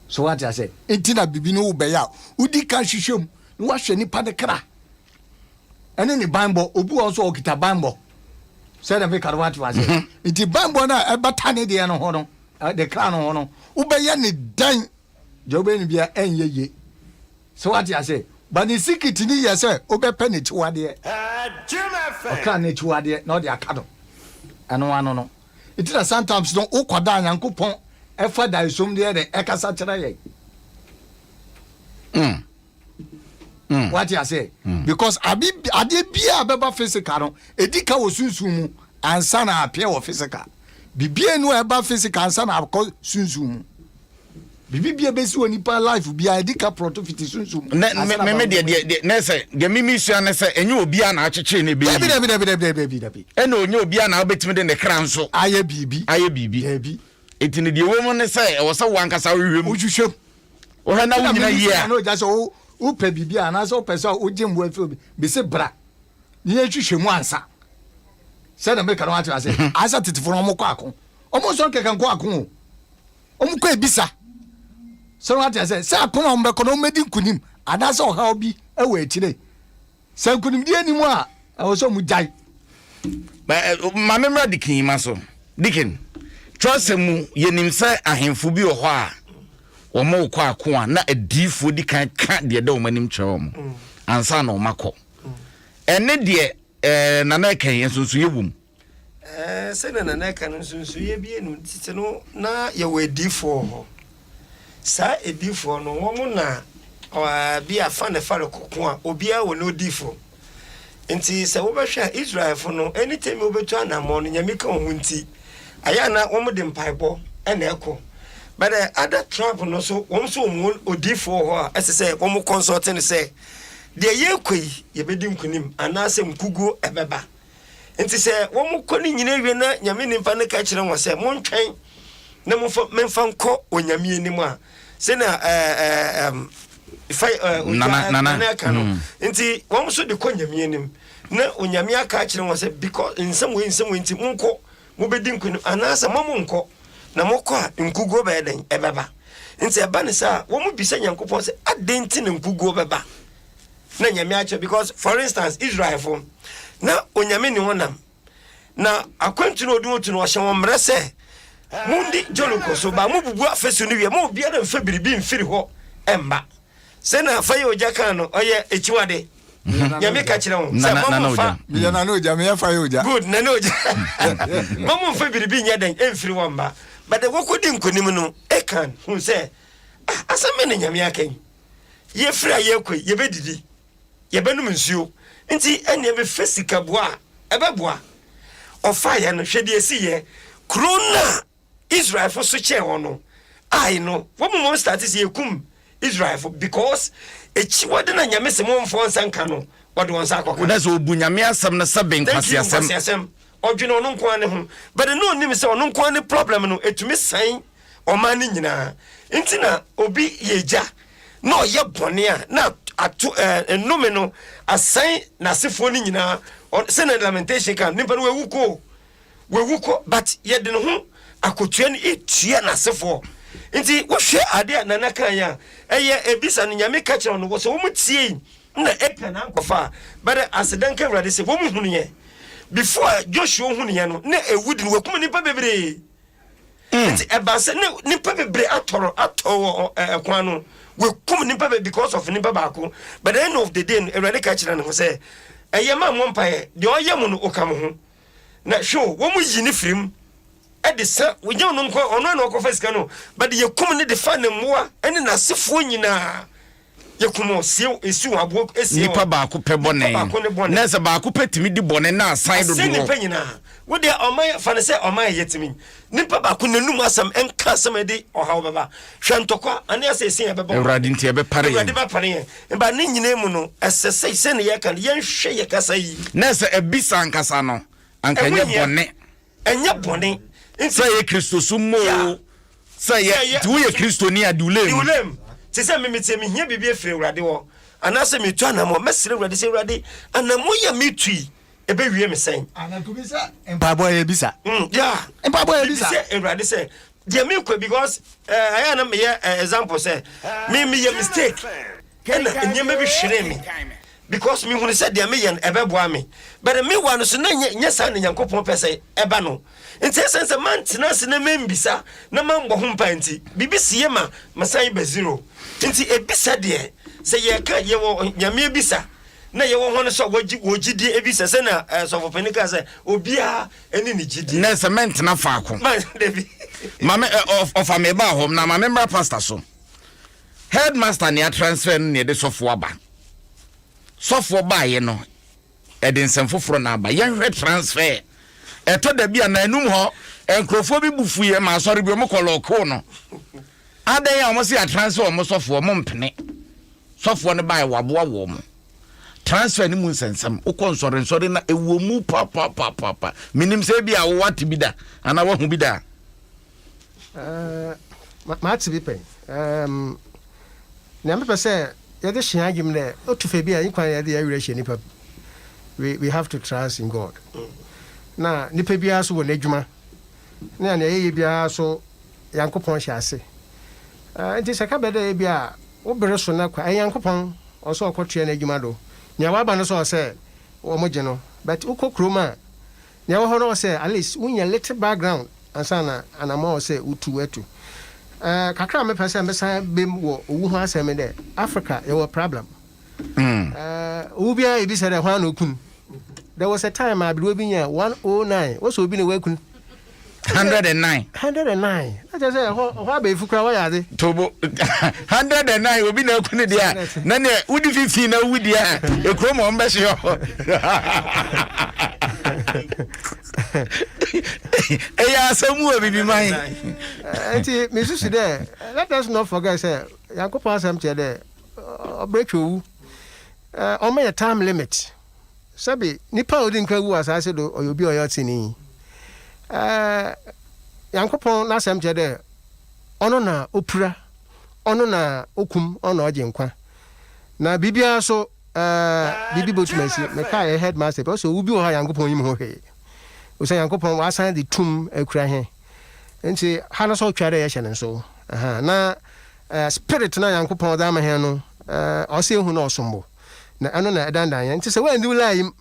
So wate ase? Nti na bibi no wobɛyɛ a wodi kan hwehwɛ mu na wahwɛ nipa ne kra ɛne ne banbɔ. Obi wɔ nso a ɔkita banbɔ sɛdeɛ meka no wate ase. Nti banbɔ no a ɛbata ne deɛ no ho no, ne kra no ho no, wobɛyɛ ne dɛn deɛ wobɛyɛ no bia ɛnyɛ yie. So wate ase? Ba ne sikiti ne yɛ sɛ wobɛpɛ n'akyiwadeɛ, ɔkra no akyiwadeɛ na ɔde aka no ɛno ano no. Nti na sometimes no wokɔda a Nyankopɔn ɛfa daesom deɛ dɛ ɛkasa kyerɛ yɛn. Wate ase? Because abi adeɛ biara bɛba physical no ɛdi ka wɔ sunsum mu ansa na appear wɔ physical. Bibia nu a ɛba physical ansa na akɔ sunsum mu. Bibi bia bɛsi wɔ nipa life biara ɛdi ka prɔto fiti sunsum mu. Ne ansa me na me aba me deɛ honam deɛ deɛ ne sɛ deɛ mimi sua ne sɛ ɛnyɛ obiara na akyekyere ne bɛyi. Dabi dabi dabi dabi dabi dabi. Ɛna ɔnyɛ obiara na wobɛtumi de ne kra nso ayɛ biribi. Ayɛ biribi. Dabi. Eti ne deɛ ɛwɔ mu ne sɛ ɛwɔ sɛ wo ankasa wohwehwɛ mu. Wohwehwɛ mu. Wohwɛ na wonyina yie a. Na ogya sɛ wo wopɛ biribi a anaasɛ wopɛ sɛ wogye mmoa fi obi bese bra ne yɛhwehwɛ mu ansa. Sɛdeɛ meka no wate ase. Ayɛ sɛ tetefo no wɔn kɔ ako. Wɔn nsɔre kɛkɛ nkɔ ako o. Wɔn kɔ ebisa. Sɛ wate ase sɛ ako na wɔn bɛkɔ no wɔn bɛdi nkunim anaasɛ ɔhaw bi wɔ akyire. Sɛ nkunimdie nni mu a ɛwɔ sɛ wɔn gyae. Ma me mmra Dikin yi ma so. Dikin, twerɛsɛm mu yɛnim sɛ ahemfo bi wɔ hɔ a wɔn rekɔ ako a na adiyifoɔ di kan ka deɛ ɛda wɔn anim kyerɛ wɔn ansa na wɔn akɔ. Ɛne deɛ ɛɛ Nana ɛka yi nsonsonoeɛ wɔ mu. Ɛɛ, sɛnea Nana ɛka no nsonsonoeɛ bi nnim. Tete no na yɛwɔ adiyifoɔ wɔ hɔ. Saa adiyifoɔ no wɔn na ɛɛ bi a fa ne fa rekɔko a obiara wɔ ne odiyifoɔ. Nti sɛ wobɛhwɛ a Israelfo no anytime wobɛtu anammɔn no Nyame ka wɔn ho nti ayɛ a na wɔn de mpaebɔ na ɛkɔ. But the other tribe no nso wɔn nso wɔn odiyifoɔ wɔ hɔ a ɛsɛ sɛ wɔn consult no sɛ deɛ yɛrekɔ yi yɛbɛdi nkunim anaasɛ nkuguo ɛbɛba. Nti sɛ wɔn kɔ ne nyina wie na Nyame nipa no ka kyerɛ wɔn sɛ montwɛn na momfa memfa nkɔ Onyame anim a sɛnea ɛɛ ɛɛ ɛm fa ɛɛ ogya Nana- Nana. nana ɛka no nti wɔn nso de kɔ Nyame anim na Onyame aka akyerɛ wɔn sɛ because nsɛm wei nsɛm wei nti monkɔ mobɛdi nkonim anaasɛ mo monkɔ na mokɔ a nkuguo bɛyɛ dɛn ɛbɛba. Nti ɛba ne saa a wɔn bisa Nyankopɔn sɛ adɛn nti na nkuguo bɛba na Nyame akyerɛ because for instance Israelfo na Onyame ne wɔn nam na akwantu na ɔde wɔn tu no ɔhyɛ wɔn mmerɛ sɛ mondi Jericho so ba mobubu afasu no wie ma obiara mfa biribi mfiri hɔ mma sɛ na fa yɛ ogya kan no ɔyɛ akyiwade Nyame ka kyerɛ wɔn sɛ Nana- Nana momfa Ogya. Meyɛ nana ogya, meyɛ fa yɛ ogya. good nana ogya ma momfa biribi nyɛ dɛn ɛmfiri hɔ mma but wɔkɔdi nkonim no Akan hu sɛ ah, asɛm bɛ na Nyame aka yi yɛfiri a yɛrekɔ yi yɛbɛdidi yɛbɛnom nsuo nti ɛneɛ mefɛ sika boa a ɛbɛboa. Ɔfaeɛ no hwɛ deɛ ɛsiiɛ, kuro no a Israelfo so kyɛɛ wɔn no, Ai no wɔn mmom starte sɛ yɛkum Israelfo because akyiwade na Nyame se momfa wɔn nsa nka no wɔde wɔn nsa akɔka. Wona sɛ ɔbu Nyame asɛm no sɛ be Thank you, nkwaseasɛm. nkwaseasɛm. Ɔdwene ɔno nko ara ne ho but na ɔnim sɛ ɔno nko ara ne problem no ɛtumi sɛn ɔman no nyinaa. Nti na obi yɛ agya na ɔyɛ bɔne a na ato ɛɛ nnome no asɛn n'asefoɔ no nyinaa. Sɛnea Lamentation ka no, nipa no wawu kɔ o, wawu kɔ, but yɛde ne ho akotua no etua n'asefoɔ. Nti wohwɛ adeɛ a Nana kan yɛ a, ɛyɛ ebisa no Nyame ka kyerɛ no wɔ sɛ wɔn tie yi na ɛka na ankɔfa a, but aseda nka Awurade sɛ wɔn hunu yɛ. Before Joshua hunu yɛ no, na ewu di no, wakum nipa bebree. Nti ɛbaa sɛ ne nipa bebree atɔrɔ atɔ wɔ ɛkwan no wɔkum nipa bebree because of nipa baako but the end of the day no awurade ka kyerɛ ne ho sɛ ɛyɛ ma mmɔ mpaeɛ deɛ ɔyɛ mo no ɔka mo ho na hwɛ o wɔn yi ne firim ɛde sa wɔnyɛ ɔno nko ɔno na ɔkɔfa sika no but yɛkum ne de fa ne mmoa ɛne n'asefoɔ nyinaa. Yɛkum wɔn, sie wɔn, esi wɔn aboɔ, esie wɔn. Nipa baako pɛ bɔne. Nipa baako ne bɔne. Na sɛ baako pɛ tumi di bɔne na asan dodoɔ. Asen nipa nyinaa. Wo deɛ ɔman fa no sɛ ɔman a yɛtumi. Nipa baako n'anum asɛm nka asɛm a ɛde ɔhaw bɛba. Hwɛ ntɔkwa ane asɛ esi yɛn bɛbɔ. Awurade nti ɛbɛpare yɛn. Awurade bɛpare yɛn. Mba ne nyinaa mu no, ɛsɛ sɛ sɛnea yɛka no yɛnhwɛ yɛ kasa yi. Na sɛ ɛbisa ankasa no, anka ɛnyɛ bɔne. Ɛnyɛ bɔne. Sɛ ɛyɛ Kristosom mu oo, sɛ ɛyɛ, nti woyɛ Kristoni a, di wo lane mu. Di wo lane mu. Te sɛ me, mete, mehia biribi afiri Awurade hɔ, anaasɛ metu anammɔn, mɛsrɛ Awurade sɛ, Awurade, anammɔn yi a metu yi, ɛbɛwie me sɛn? Mpaebɔ yɛ bisa. Yeah. Mpaebɔ yɛ bisa. Mebisa Awurade sɛ, deɛ mekɔ, because ɛyɛ a na meyɛ example sɛ, me meyɛ mistake, ɛna nneɛma bi hweree me. Because me hunu sɛ deɛ me yɛ no ɛbɛboa me but me wa no so na nyɛ nyɛ saa na Nyankopɔn pɛ sɛ ɛba no nti ɛsɛn sɛ mantena ase na mambisa na mambɔ ho mpae nti biribi si yɛ ma masan ba zero nti ebisa deɛ sɛ yɛka yɛwɔ Nyame ebisa na yɛwɔ hɔn so a wɔgye wɔ gyidie ebisa sɛ na eh, sɔfopanin kaa sɛ obiara ɛne ne gyidie. Nɛ sɛ mɛntena faako. Ma dabi. Mame ɔfa me ba hɔ na mame mmra pastor so. Headmaster nea transfer no na yɛde sɔfoɔ aba. Sɔfoɔ baeɛ no, ɛde nsɛm foforɔ na aba. Yɛnhwɛ transfer. Ɛtɔ da bi a nanum hɔ, nkurɔfoɔ bi bu fuiɛ ma asɔre bi wɔn kɔ lɔɔkoo no. Adɛn a wɔn se yɛatransfer wɔn sɔfoɔ, wɔn mpene. Sɔfoɔ no baeɛ waboa wɔn. Transfer no mu nsɛnsɛm, wokɔ nsɔre nsɔre na ɛwɔ mu papapapapa. Menim sɛ ebi a wowate bi da anaa wahu bi da. Eh, mate bi pɛn. Um, nea mepɛ sɛ yɛde hyɛ adwene dɛ otu fɛ bi a nkwan yɛde yɛ werɛ hyɛ nipa. We we have to trust in God. Na nipa biara so wɔ n'adwuma. Na nea yɛyɛ biara so Yankopɔn hyɛ ase. Uh, nti sɛ ka bɛ dɛ ebi a wo bere so na kwa, Nyankopɔn ɔsɛ ɔkɔtoa n'adwuma do. Nea waba no sɛ ɔsɛ wɔn gye no. But wokɔ kurom a Nea ɛwɔ hɔ no ɔsɛ at least wonya little background ansa na anamɔ a ɔsɛ wotu atu. Eh, kakra a mepɛ sɛ mesan bem wɔ owu ho asɛm ne dɛ, Africa yɛwɔ problem. Eh, owu biara yɛbisa dɛ hwan na okun. There was a time a aberewa bi nyaa 109, wɔsɛ obi na wakun. 109. 109. Na kyerɛ sɛ ɛhɔ ɛhɔ abɛɛfo koraa wɔyɛ ade. Tobo 109 obi na aku ne deɛ a na neɛ wodi fifi na wowu deɛ a ekuro ma wɔn bɛhye hɔ. Ɛyɛ asɛm wɔ bibi man. Nti mesusu dɛ let us not forget sɛ Nyankopɔn asɛm kyerɛ dɛ ɔbrɛ twa owu. Ɔma yɛ time limit. Sɛbe, nyimpa a odzi nkan wu wɔ asaase do ɔyɛ obi a ɔyɛ ɔtsenenyi. Nyankopɔn n'asɛm kyerɛ dɛ ɔno na opira, ɔno na okum, ɔno na ɔgye nkwa. Na biribiara so, biribi botum esi. Mekaa hɛn headmaster bi, ɔse owu bi wɔ hɔ a Nyankopɔn nnyim ho hwee. Osian Nyankopɔn ɔasan dze tum ekura hɛn. Ntsi ha no so otwar dɛ yɛhyɛ no nsew. Na spirit no a Nyankopɔn dze ama hɛn no, ɔsɛ ehu na ɔsom bo. Na ɛno na ɛdandan yɛn. Nti sɛ woanni wo line mu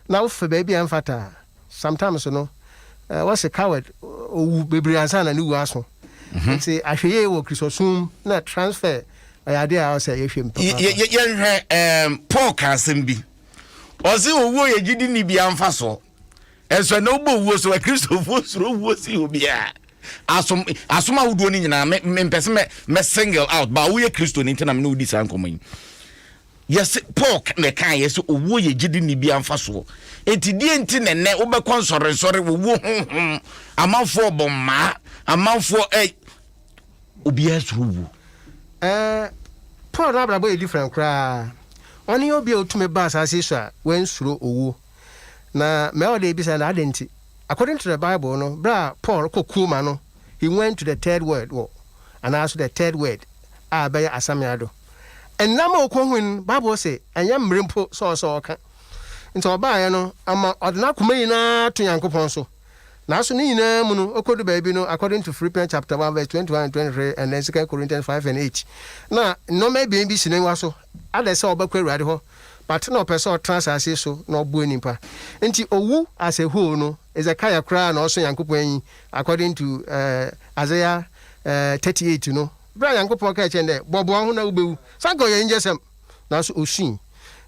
na wofa baabi a ɛmfata a, sometimes no, wɔse coward owu bebree ansa na ne wu aso. Nti ahwɛyie wɔ Kristosom mu na transfer ɔyɛ adeɛ a ɔsɛ yɛhwɛ mu papaapa. Yɛnhwɛ, Paul ka asɛm bi. Ɔse owuo yɛ gyidi ni biara mfasoɔ. Ɛnso ɛnɛ wobɔ owuo so, Akristofoɔ suro owuo sen obiara. Asom, asom ahodoɔ no nyinaa, me, mempɛ sɛ mɛ, mɛ single out, ba woyɛ Kristoni nti na me ne wodi saa nkɔmmɔ yi. Yɛse, Paul na ɛkaa yɛ sɛ owuo yɛ gyidi ni bia mfasoɔ. Enti deɛ nti na ɛnɛ wobɛkɔ nsɔrensɔre, owuo honhom, amanfoɔ bɔ mmaa, amanfoɔ ɛ, obiara suro wuo. Eh, Paul n'abrabɔ yɛ different koraa. Ɔno yɛ obi a otumi ba asaase yi so a wansuro owuo. Na mɛ ɔde ebisa no adɛn nti? According to the Bible no, berɛ a Paul kɔ coma no, he went to the third world wɔ, anaa so the third world a ɛbɛyɛ asameado. Nnam a ɔkɔhui no, Bible se ɛnyɛ mmere mpo sɛ ɔsɛ ɔka. Nti ɔbaeɛ no, ama ɔde n'akoma nyinaa ato Nyankopɔn so. Naaso ne nyina mu no, okodu beebi no, according to Philippians chapter 1 verse 21 and 23 and then 2 Corinthians 5 and 8, na nneɛma ebien bi si n'enyiwa so, adɛ sɛ ɔbɛkɔ Ewurade hɔ, but nna ɔpɛ sɛ ɔtsena asaase yi so na ɔboa nyimpa. Ntsi owu as a whole no, Hezekiah koraa na ɔsɔ Nyankopɔn enyi according to Isaiah 38 no, ber a Nyankopɔn kaa kyerɛɛ no dɛ, Boaboa woho na wobewu, sɛ anka ɔyɛ enyigyesɛm, naaso osui.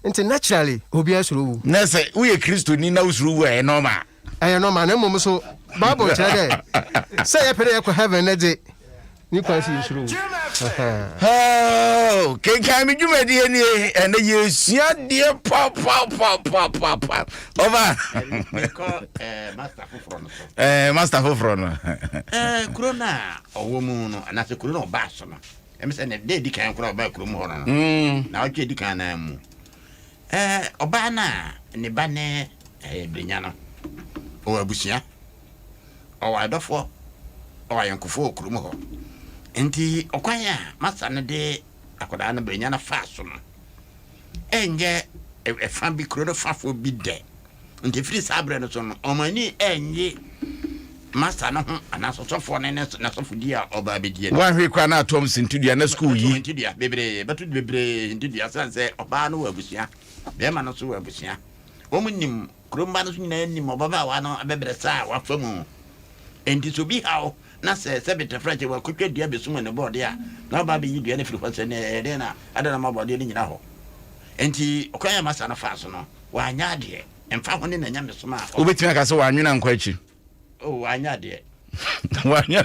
Ntsi naturally obiara suro wu. Na sɛ woyɛ Kristoni na wosuro wu a, ɛyɛ normal. Ɛyɛ normal, na mbom so Bible kyerɛ dɛ sɛ yɛpɛ dɛ yɛkɔ heaven no dze, ne kwan sɛ yesuro wu. Oh, kenkan me dwumadie nie, ɛnɛ yɛsua deɛ papapapapapa. Ɔba. Mekɔ eh, master foforɔ no so. Eh, master foforɔ no. Eh, kuro no a ɔwɔ mu no, anaasɛ kuro no ɔbaa so no, ɛmi sɛ ne da edi kan koraa ɔbaa kurom hɔ no no, mm. na ɔtwe edi kan naa mu. Eh, ɔbaa no a ne ba ne eh, Brenya no, ɔwɔ abusua, ɔwɔ adɔfoɔ, ɔwɔ ayɔnkofoɔ wɔ kurom hɔ. Nti ɔkwan a masa no de akwadaa no Brenya no faa so no, ɛnyɛ ɛfa bi kuro no fafoɔ bi dɛ. Nti firi saa berɛ no so no, wɔn ani nnye masta no ho anaasɛ ɔsɔfoɔ no ne n'asɔfodie a ɔba abɛdie no. Woanhwɛ koraa na atom sintidua na sukuu yi. Hintidua bebree, bɛto bebree hintidua sane sɛ ɔbaa no wɔ abusua, bɛrima no nso wɔ abusua. Wɔn nim, kuro mma no nso nyinaa nim ɔbabaawa no abɛbrɛsɛ a wafa mu. Enti sɛ obi haw na sɛ sɛbe tafrakyɛ wakɔtwa dua bɛsum ne bɔɔdeɛ a, na ɔba abɛyi dua no afiri hɔ sɛ nea ɛyɛ dɛn na adɛn na ma bɔɔdeɛ no nyina hɔ. Enti ɔkwan a masta no faa so no, wanyɛ adeɛ. Ɛmfa ho ne n'anyamesom a ɔwɔ. Wobɛtumi aka sɛ wannwene ankɔ akyiri? Oh, wanyɛ adeɛ. Wanyɛ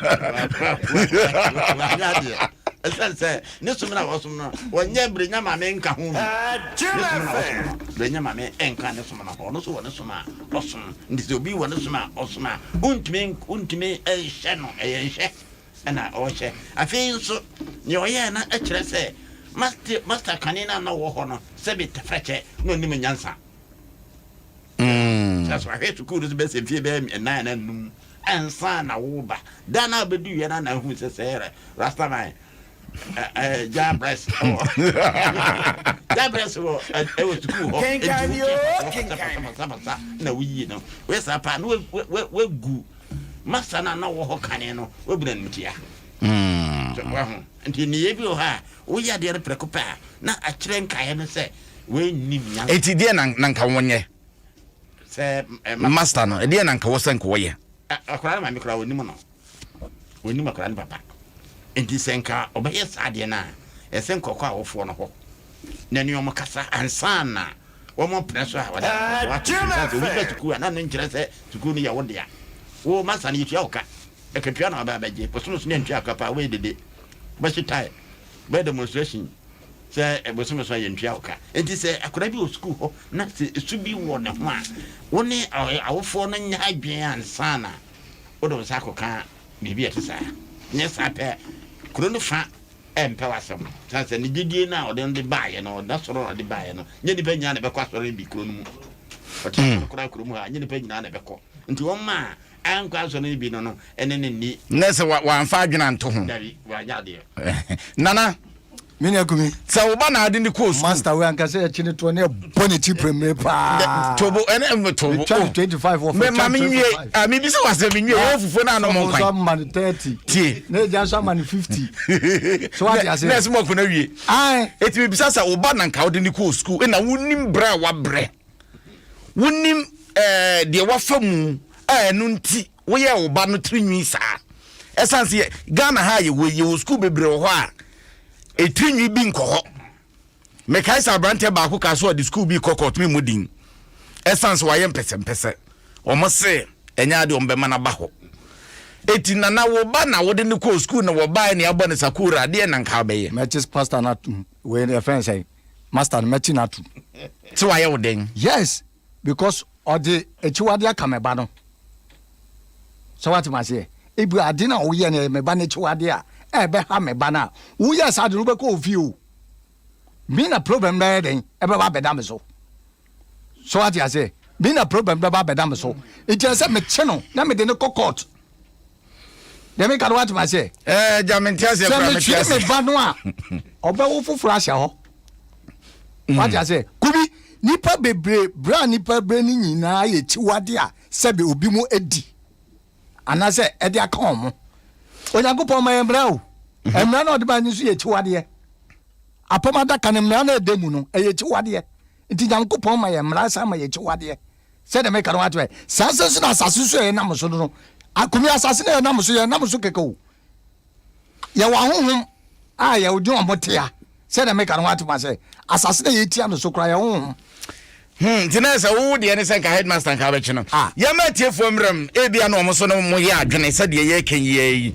Wanyɛ adeɛ. Ɛsiane sɛ ne som no a wɔsom no, wɔnyɛ Brenya Maame nka ho bi. Ne som no a wɔsom no, Brenya Maame nka ne som no ho. Ɔno nso wɔ ne som a ɔsom. Nti sɛ obi wɔ ne som a ɔsom a, wontumi wontumi nhyɛ no, ɛyɛ nhyɛ na ɔrehyɛ. Afei nso, nea ɔyɛɛ no kyerɛ sɛ masta kane no a na ɔwɔ hɔ no, sɛbe tɛfrɛkyɛ, na ɔnnim nyansa. Sɛ so ahwɛ sukuu no so bɛsɛ mfie bɛyɛ nnan anaa nnum ansa na woba. Da no a wobɛdu wia no na ahu sɛ sɛ Rastaman Jabres wɔ Jabres wɔ ɛwɔ sukuu hɔ. Enti wokyɛ pasapasapasapasa na woyie no. Woyɛ saa paa na wagu masa no a na ɔwɔ hɔ kane no wabu no animtia. So wahu? Nti nneyɛe bi wɔ hɔ a woyɛ adeɛ no prɛko pɛ a na akyerɛ nkaeɛ no sɛ wei nnim nyansa. Enti deɛ na na nka wɔnyɛ? Sɛ Master no, ɛdeɛ na nka wɔ sɛ nka wɔyɛ? Akwadaa no maame koraa ɔnim no. Ɔnim akwadaa no papa. Enti sɛ nka ɔbɛyɛ saa adeɛ no a, ɛsɛ nka ɔkɔ awofoɔ no hɔ na ne wɔn kasa ansa na wɔn pene so a wɔde akɔ so ato sukuu. Sɛ obi ba sukuu a, na ɛno nkyerɛ sɛ sukuu no yɛ wo dea. Wo masa no yɛtua wo ka. Akatua na waba abɛgye. Bosome so ne antua ka paa, wobɛyɛ dede. Wobɛhye tae. Wobɛyɛ demonstration sɛ bosome so a yɛntua wo ka. Enti sɛ akwadaa bi wɔ sukuu hɔ na sɛ su bi wɔ ne ho a, wo ne awofoɔ no nyɛ adwene ansa na wode wo nsa akɔka biribi a ɛte saa. Nyɛ saa pɛ, kuro no fa mpɛ w'asɛm. Sane sɛ ne gyedie no a ɔde no de baeɛ no, n'asɔre a ɔde baeɛ no, nyɛ nnipa nyinaa na ɛbɛkɔ asɔre no bi kuro no mu. Ɔte asɔre koraa kuro mu ha, nyɛ nnipa nyinaa na ɛbɛkɔ. Nti wɔn a ankɔ asɔre no bi no no ne no nni. Nɛ sɛ wamfa adwene anto ho. Dabi, wanyɛ adeɛ. Nana. Me nua Kumi. Sɛ wo ba na ade ne kɔɔ sukuu. Master wei anka sɛ yɛkye ne toɔ ne ɛbɔ ne ti premire paa. Tobo ɛne ɛmɛ tobo. Metwa ne 25 wɔ fɛ. Ma me nwie. Ah mi bisa wa sɛ mi nwie. Wɔn fufuo na anam nkwan. Sɔfo nso ama no 30. Tie. Na egya nso ama no 50. So wate ase. Na ɛsɛ mo akɔnɔ wie. Ayi. Eti mi bisa sɛ wo ba na nka ɔde ne kɔɔ sukuu ɛna wonim brɛ a wabrɛ. Wonim ɛɛ deɛ wafa mu a ɛno nti woyɛ wo ba no tiri nwi saa. Ɛsan sɛ Ghana ha yɛwɔ yɛwɔ sukuu bebree wɔ hɔ a etiri nwi bi nkɔ hɔ. Mekae sɛ aberanteɛ baako kaa so ɔde sukuu bi kɔ kɔɔto me mu din. Ɛsan sɛ wayɛ mpɛsɛmpɛsɛ. Wɔn se ɛnyɛ adeɛ wɔn bɛma no aba hɔ. Eti nana wo ba na wode no kɔɔ sukuu na wɔbaeɛ na yɛabɔ no sakora adeɛ na nka wobɛyɛ. Mɛkye pastor no atom wei yɛfrɛ no sɛn master no mɛkye no atom. Sɛ wayɛ wo dɛn? Yes because ɔde akyiwade aka me ba no. Sɛ wate me aseɛ? Ebi ade no a woyɛ no ɛyɛ me ba no akyiwade a ɛbɛha me ba no a woyɛ saa ade no wobɛkɔ ofie o. Me na problem bɛyɛ dɛn ɛbɛba abɛda me so. So wate aseɛ? Me na problem bɛba abɛda me so. Nti ɛsɛ sɛ mekye no na mede no kɔ court. Deɛ meka no wate me aseɛ? Ɛɛ gya mente aseɛ Sɛ koraa mete metwere aseɛ. me ba no a ɔbɛwo foforɔ ahyɛ hɔ. Wate aseɛ? Kubi. Nnipa bebree, berɛ a nnipa brɛ no nyinaa yɛ akyiwadeɛ a sɛbe obi mo adi anaasɛ ɛde aka wɔn mo. Onyankopɔn ma yɛn mmara o. Mmara no a ɔde ma no nso yɛ akyiwadeɛ. Apam adaka no mmara no a ɛda mu no, ɛyɛ akyiwadeɛ. Nti Nyankopɔn ma yɛn mmara san ma yɛ akyiwadeɛ. Sɛdeɛ meka no wate ɛ. Saa nso nso na asase nso a yɛnam so no no, akumi asase no a yɛnam so, yɛnam so kɛkɛ o. Yɛwɔ ahonhom a yɛde wɔn tea. Sɛdeɛ meka no wate ma sɛ asase no a yɛtia no so koraa yɛwɔ honhom. Hmm, nti na sɛ wo deɛ ne sɛ nka headmaster nka wobɛkye no. Ah. Yɛma atiefoɔ mmerɛm, ebia na wɔn so no mo yɛ adwene sɛdeɛ yɛreka yi yi.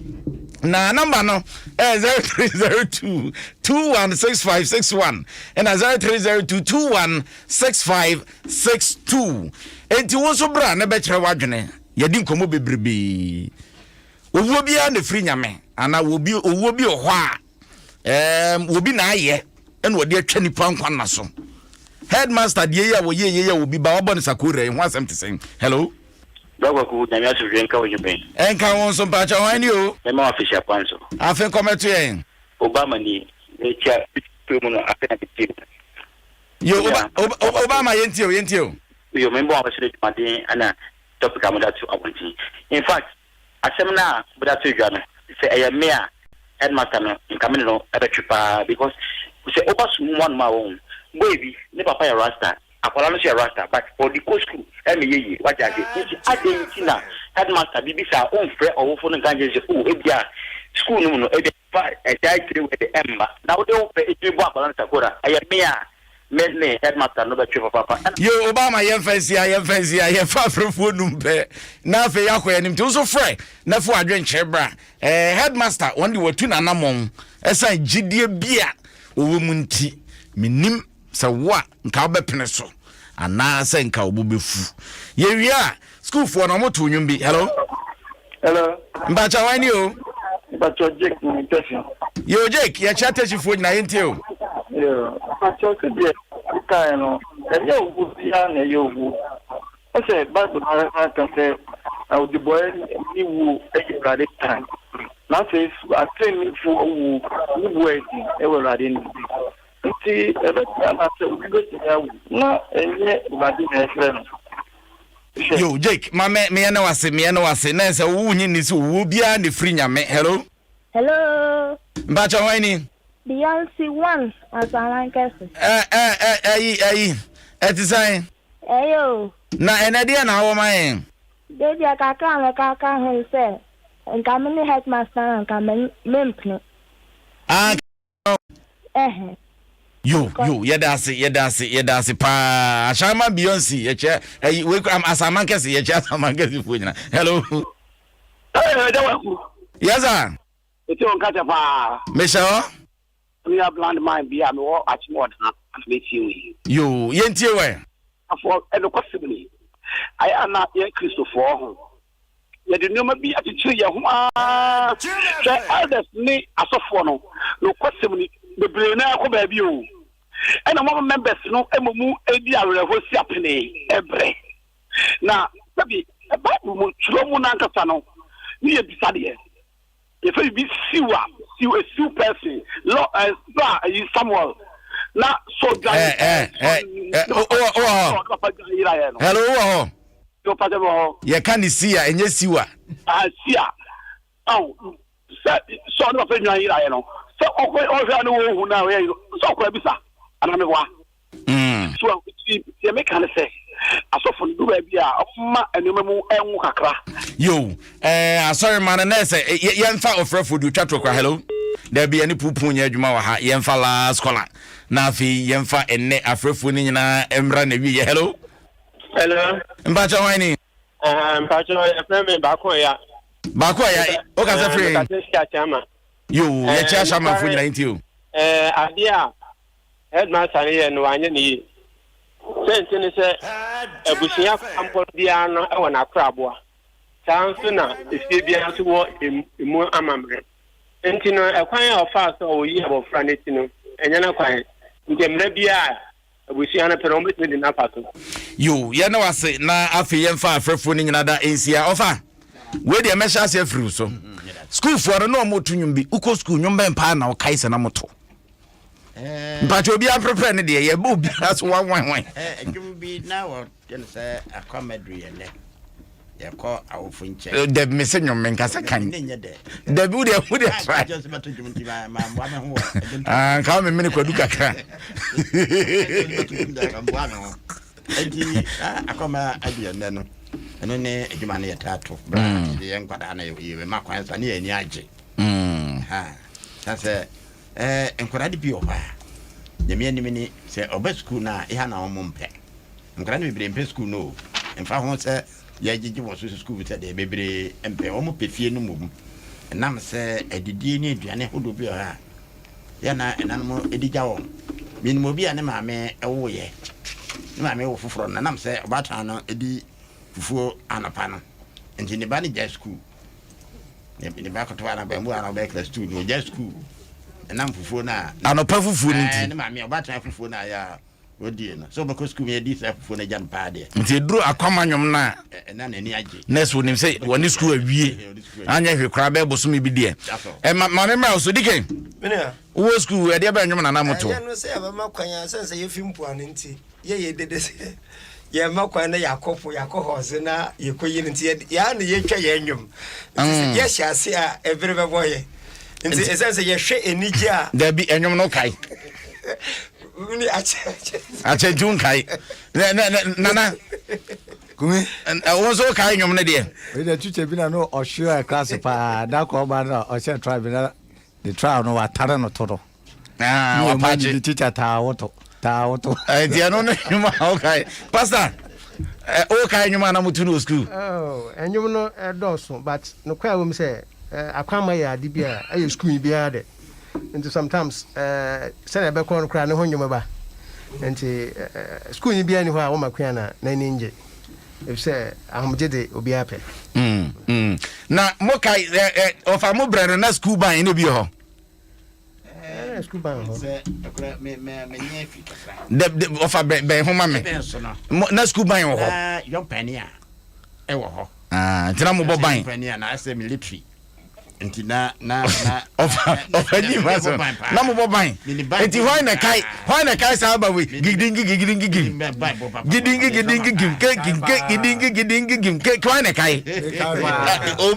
Na namba no ɛyɛ 0302 216561 ɛna 0302 216562. Enti wo nso bra na bɛkyerɛ w'adwene. Yɛdi nkɔmmɔ bebrebee. Owuo biara na ɛfiri Nyame anaa obi owuo bi wɔ hɔ a ɛɛm obi na ayɛ ɛna ɔde atwa nipa nkwa nna so. Headmaster deɛ yi a wɔyɛ yɛ yɛ obi ba wabɔ ne sakora yi ho asɛm te sɛn? Hello. Bra Kwaku, Nyame asomdwoe nka wo dwuma yi. Ɛnka wo nso mpakyɛ hwan ni o? Mɛma wo afehyia pa nso. Afe nkɔmɛto yɛn. Obama nie, mekyia pere mu no afe na metie mu. Yo, Oba, Oba, Obama yɛntie o, yɛntie o. Yo, membɔ wɔn abɛsɛ adwumaden ɛna topic a mode ato abɔnten. In fact, asɛm no a mode ato dwa no, sɛ ɛyɛ me a, headmaster no, nka me ne no bɛtwe paa because sɛ woba sum mu anom a wohu, boy bi, ne papa yɛ rasta, akwadaa no nso yɛ rasta but ɔde kɔ school ɛmmɛyɛ yie, wate aseɛ? Nti adɛn nti na headmaster biribi saa ɔmfrɛ ɔwofo no nka nkyerɛ no sɛ oh ebia school no mu no ebia fa ɛgyae tiri wei de ɛmma na wode wo pɛ ɛtumi bɔ akwadaa no sakora, ɛyɛ me a Me ne headmaster no bɛtwe papaapa. Ɛna. Yo Obama yɛmfa nsi ha yɛmfa nsi ha yɛmfa afrɛfoɔ num pɛ na afei yɛakɔ yɛn anim nti wo nso frɛ na fa w'adwenkyerɛ bra eh, headmaster wɔn de watu n'anamɔn ɛsan gyidie bi a wɔwɔ mu nti menim sɛ wo a nka wobɛpene so anaasɛ nka wo bo bɛfu yɛwie a Sukuufoɔ no ɔmo too nnwom bi. Hello. Hello. Mpakyɛ hwan ni o? Mpakyɛ Jake ni Tɛsi. Yo Jake, yɛkyia Tɛsifoɔ nyinaa yɛntie o. Yo, mpakyɛ sɛdeɛ wokaeɛ no, ɛnyɛ owuo biara na ɛyɛ owuo. Ɛsɛ Bible no ara ka sɛ ɔdebɔeɛ ne wuo yɛ Awurade tan. Na afei nso ateneneefoɔ wuo ne boɔ yɛ den wɔ Awurade anim. Nti ɛbɛtumi aba sɛ obi bɛtumi awu na ɛnyɛ Awurade na ɛfrɛ no. Yo Jake ma me meyɛ ne wase meyɛ ne wase na sɛ wo nyi ni sɛ owuo biara na ɛfiri Nyame. Hello. Hello. Mpakyɛ hwan ni? Beyonce one Asaman kɛse. Ɛ ɛ ɛ ɛyi ɛyi ɛte sɛn? Ɛyɛ o. Na ɛnɛ deɛ na awɔ ma yɛn? Deɛ kakra a mɛka aka ho ne sɛ nka me ne headmaster no nka me mempene. Ah Yo yo yɛda ase yɛda ase yɛda ase paa Ahyɛnma Beyonce yɛkyɛ ɛyi wei kura Asaman kɛse yɛkyɛ Asaman kɛse foɔ nyina hello. Ɛɛ ɛdɛ waku. Yes sir. Eti wɔn kasa paa. Mehyɛ hɔ. Mi a blind man bi a mi wɔ akyem ɔdan na mi tie wo yi. Yo yɛn tie wɛ. Afɔ ɛnokwasɛm ni ayɛ a na yɛn Kristofoɔ ho Yɛde nneɛma bi akyekyere yɛn ho ara. Hwɛ, elders ne asɔfoɔ no, nokwasɛm ni, bebree no ara kɔ baabi o. Ɛna wɔama members no mmom redi awerɛhoɔ si apene brɛ. Na sɛbi, Bible mu, twerɛ mu no ankasa no, ne yɛ bisa deɛ. Yɛfrɛ biribi siw a, siw, a siw person. Lɔ, ɛ, bra, ayi, Samuel, na Saul dwan, Ɛ, ɛ, ɛ, ɛ, o, o, wɔ hɔ. Papa dwan yeraeɛ no. Hello, wowɔ hɔ? Yo, papa wɔ hɔ. Yɛka ne si a, ɛnyɛ siw a. Ah, si a. Aw, sɛ Saul ne papa nwan yeraeɛ no, sɛ ɔkɔ, ɔhwɛ a ne wɔhu no a ɔyɛ yi no, sɛ ɔkɔ abisa, anaa meboa? So nti deɛ meka ne sɛ asɔfo no du baabi a ɔma nneɛma mu nwo kakra. Yo, eh, asɔre ma no na ɛsɛ eh, yɛmfa ɔfrɛfoɔ deɛ ɔtwa toɔ kora hello daabi ɛne puupuu nyɛ adwuma wɔ ha yɛmfa last caller na afei yɛmfa ɛnnɛ afrɛfoɔ no nyinaa mmra na wieɛ hello Hello. Mpakyɛ hwan ni? Uh, mpakyɛ yɛfrɛ me baako ɔya. Baako ɔya, wokasa firi? Mekasa firi Akyama. Yo, yɛkyɛ Akyamafoɔ nyinaa nti o. Eh, adeɛ a Headmaster no yɛɛ no wanyɛ no yie. Sɛ nti ne sɛ abusua kwampɔn biara no wɔ n'akoraboa. Saa nso na efie biara nso wɔ emu amammerɛ. Nti no ɛkwan a ɔfaa so a ɔyii abɔfra no ti no ɛnyɛ n'akwan. Nti mmara biara a abusua no pɛ no wɔbɛtumi de no afa so. Yo, yɛne wo ase na afei yɛmfa afrɛfoɔ no nyina da nsia. Ɔfa, wei deɛ mɛhyɛ ase afiri wo so. Sukuufoɔ no na wɔto nnwom bi. Wokɔ sukuu, nnwom bɛn paa na wokae sɛ na moto? Mpakyɛ obiara mprɛprɛ ne deɛ yɛbɛ obiara so wanwanwan. Ɛdwom bi na wɔyɛ no sɛ akwamaduru yɛ nɛ yɛkɔ awofo nkyɛn. Dabi me se nwom menka sɛ kan. Dabi wo deɛ wo deɛ try. Ah, nka wo memene kwadu kakra. Enti akɔma adu ɛnɛ no ɛno ne adwuma no yɛtaa to berɛ a mm. yɛ nkwadaa no yɛma kwan sa ne yɛ ani agye. Mm. Ha sɛ Eh, nkwadaa no bi wɔ hɔ a, Nyame anim ni, sɛ ɔba sukuu no a, eha na wɔn mpɛ. Nkwadaa no bebree mpɛ sukuu no o. Mfa ho sɛ yɛgyegye wɔn so sukuu sɛ deɛ, bebree mpɛ. Wɔn pɛ fie no mmom. Ɛnam sɛ adidie ne aduane ahodoɔ bi wɔ hɔ a, yɛ na ɛnanom de gya wɔn. Menim obi a ne maame woeɛ, ne maame wo foforɔ no, ɛnam sɛ ɔbaatan no di fufuo anɔpa no nti, ne ba no gyae sukuu. Ne ba ketewa no abɛɛmoa no ɔbɛyɛ class two no ɔgya sukuu ɛnam fufuo no a. Anɔpa fufuo no nti. Ne maame ɔbaatan fufuo no a yɛ a ɔdie no sɛ ɔbɛkɔ sukuu mu yɛdi saa fufuo no agya no paa deɛ. Nti ɛduru akwama nwom no a. Ɛna n'ani agye. Nurse onim sɛ wɔne sukuu awie anyɛ hwee koraa bɛyɛ bosome bi deɛ. Ɛ maame mmra wo so Dikin. Wowɔ sukuu ɛdeɛ bɛn nwom na na moto? Ɛyɛ no sɛ yɛbɛma kwan a sɛn sɛ yɛfi mpoano nti. Yɛyɛ dede sɛ yɛmma kwan na yɛakɔ po, yɛakɔ hɔɔse na yɛkɔyi no nti yɛa na yɛtwa yɛn nnwom. Nti sɛ mm. yɛhyɛ ase a ɛbere bɛbɔ yɛ. Nti ɛsiane sɛ yɛhwɛ anigye a. Dabi ɛnwom no kae. Akyɛ nti wonkae. Nana. Kumi. Wo nso wokae nnwom no deɛ. Wei deɛ tikya bi na no ɔhwe class paa da kɔ ɔba no ɔhyɛ tribe na ne trial no watare no to no. Ah, wapagye. Ne teacher taa woto, taa woto. Nti ɛno ne nnwom a wokae. Pastor, wokae nnwom a na moto no wɔ school? Oh, nnwom no ɛdɔɔso but nokorɛ a ɛwɔ mu sɛ akwamma yɛ ade bi a ɛyɛ school yi biara dɛ. Nti sometimes sɛnea ɛbɛkɔ no koraa ne ho nnwom ba. Nti school yi biara nni hɔ a woma kua na n'ani ngye. Efisɛ ahomegye de obiara pɛ. Mm, mm. Na mokae ɔfa mo brɛ no na school ban ne bi wɔ hɔ? Ɔfa bɛn ho ma me na sukuu ban wɔ hɔ. Yɔmpani a ɛwɔ hɔ. Ah, nti na mobɔ ban. Yɔmpani a na asɛ military. Nti na na na. Ɔfa ɔfa nyi ma so na mobɔ ban. Nti hwan na kae hwan na kae saa ba wei gidingi gidingi gim gidingi gidingi gim ke ke gidingi gidingi gim ke hwan na kae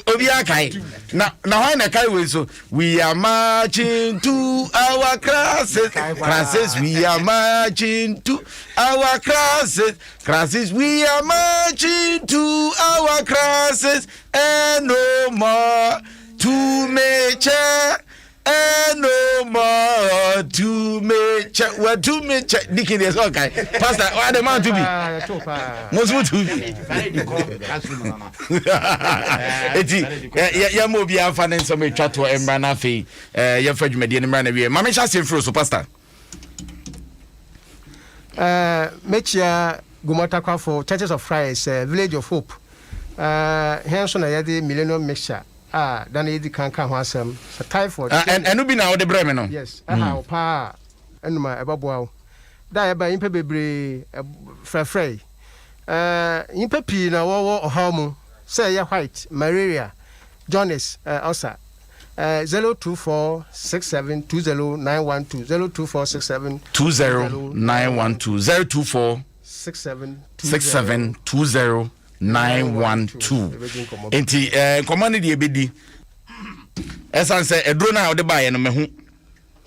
obiara kae na na hwan na kae wei so. We are marching to our classes, classes. We are marching to our classes, classes. We are marching to our classes, and no more to me chair. And no more to me chair. Well, to me chair. Dickie, there's okay. Pastor, why the man to be? Most to be. Eti yɛma obiara mfa ne nsɛm atwa toɔ mmra no afei yɛmfa dwumadie no mmra no awie ma menhyɛ aseɛ mfiri so pastor. Mɛkyia Gomɔtakwafo Churches of Christ Village of Hope hɛn nso na yɛde Millennium Mixture a da no yɛdi kan ka ho asɛm sɛ typhoid. Ɛno bi na wode brɛ me no. Yes, ɛha wo paa a ɛnom a ɛbɛboa wo. Da a yɛbae nyimpa bebree frɛfrɛe. Nyimpa pii na wɔwɔ ɔhaw mu, sɛ ɛyɛ white, malaria, jaundice, ulcer. 024 67 20 912 024 67 20 912 024 67 67 20 912 nti nkɔmmɔ no deɛ ɛbɛdi ɛsiane sɛ aduro no a wode baeɛ no mahu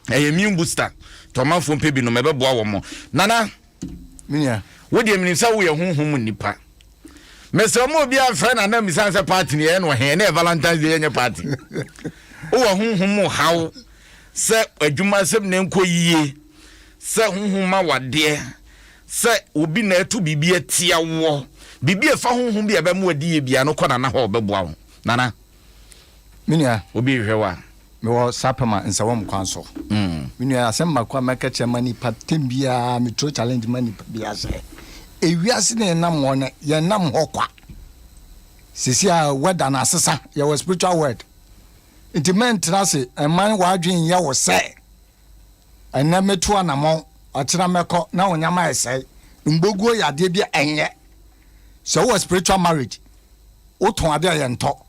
ɛyɛ immune booster tɔmanfoɔ mpɛ bi nom ɛbɛboa wɔ mo nana menua wo deɛ menim sɛ woyɛ honhom mu nipa mesrɛ ma obi amfrɛ nana mmisa sɛ party ne yɛyɛ no ɔhe ɛne yɛ valentine's day yɛnyɛ party wowɔ honhom mu haw sɛ adwuma sɛm na ɛnkɔ yie sɛ honhom ma wadeɛ sɛ obi na ɛto biribi atia woɔ biribi ɛfa honhom bi a ɛbɛmo adi yɛ bia no kɔ nana hɔ ɔbɛboa wo nana Me nua. Obi rehwɛ wo a. Mewɔ Sapema Nsawam kwan so. Me nua, asɛm baako a mɛka kyerɛ ma nipa tɛm biara, me throw challenge ma nipa biara sɛ, ewiase na yɛnam hɔ no, yɛnam hɔ kwa. Sisi a weather no asesa, yɛwɔ spiritual world. Nti mɛntena ase mman w'adwene nyɛ wo sɛ ɛnɛ mɛtu anamɔn, ɔkyena mɛkɔ na wo nneɛma ɛsɛe. Mboguo yɛ adeɛ bi a ɛnyɛ. Sɛ wowɔ spiritual marriage, wotɔn adeɛ a yɛntɔ.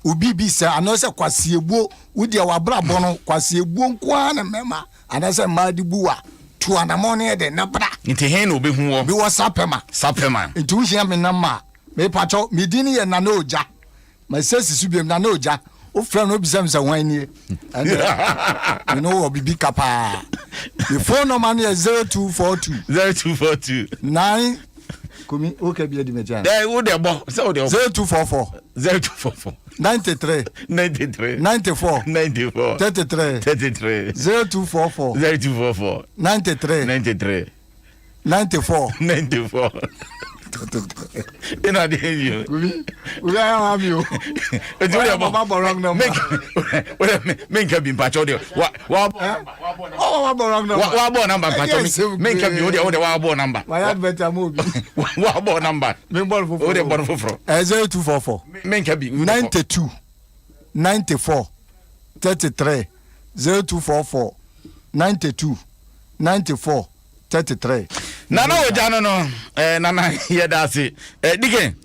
Obi bi sɛ anaasɛ kwasiebuo, wo deɛ w'abrabɔ no kwasiebuo nko ara na mmarima anaasɛ mmaa de bu wo a, tu anamɔn no yɛ dɛn na bra. Nti he na obehu wɔ? Mewɔ Sapɛma. Sapɛma. Nti wohia me namba a, mepakyɛw, me din yɛ Nana Ogya. Masa si so biom, Nana Ogya. Wofrɛ no wobisa me sɛ hwan nie? Ɛndeɛ me ne wo wɔ biribi ka paa. Me phone number no yɛ 0242. 0242. 9 Kumi, woka bi adi m'akyi ana? Dɛ wo deɛ bɔ sɛ wo deɛ. 0244. 0244. 93. 93. 94. 94. 33. 33. 0244. 0244. 93. 93. 94. 94. Ina de yi. Obi, obi ayɛ wa mi o. Eti o de bɔ. Baba bɔ wrong number. Me nka bi mpakyɛw de. Wa wa. Oh, wa bɔ wrong number. Wa bɔ number mpakyɛw. Me nka bi o de o de wa bɔ number. Wa yɛ advert ama obi. Wa bɔ number. Me bɔ foforo. O de bɔ foforo. 0244. Me nka bi. 92 94 33 0244 92 94 33. Nana ogya no no eh, nana yɛda ase eh, dikin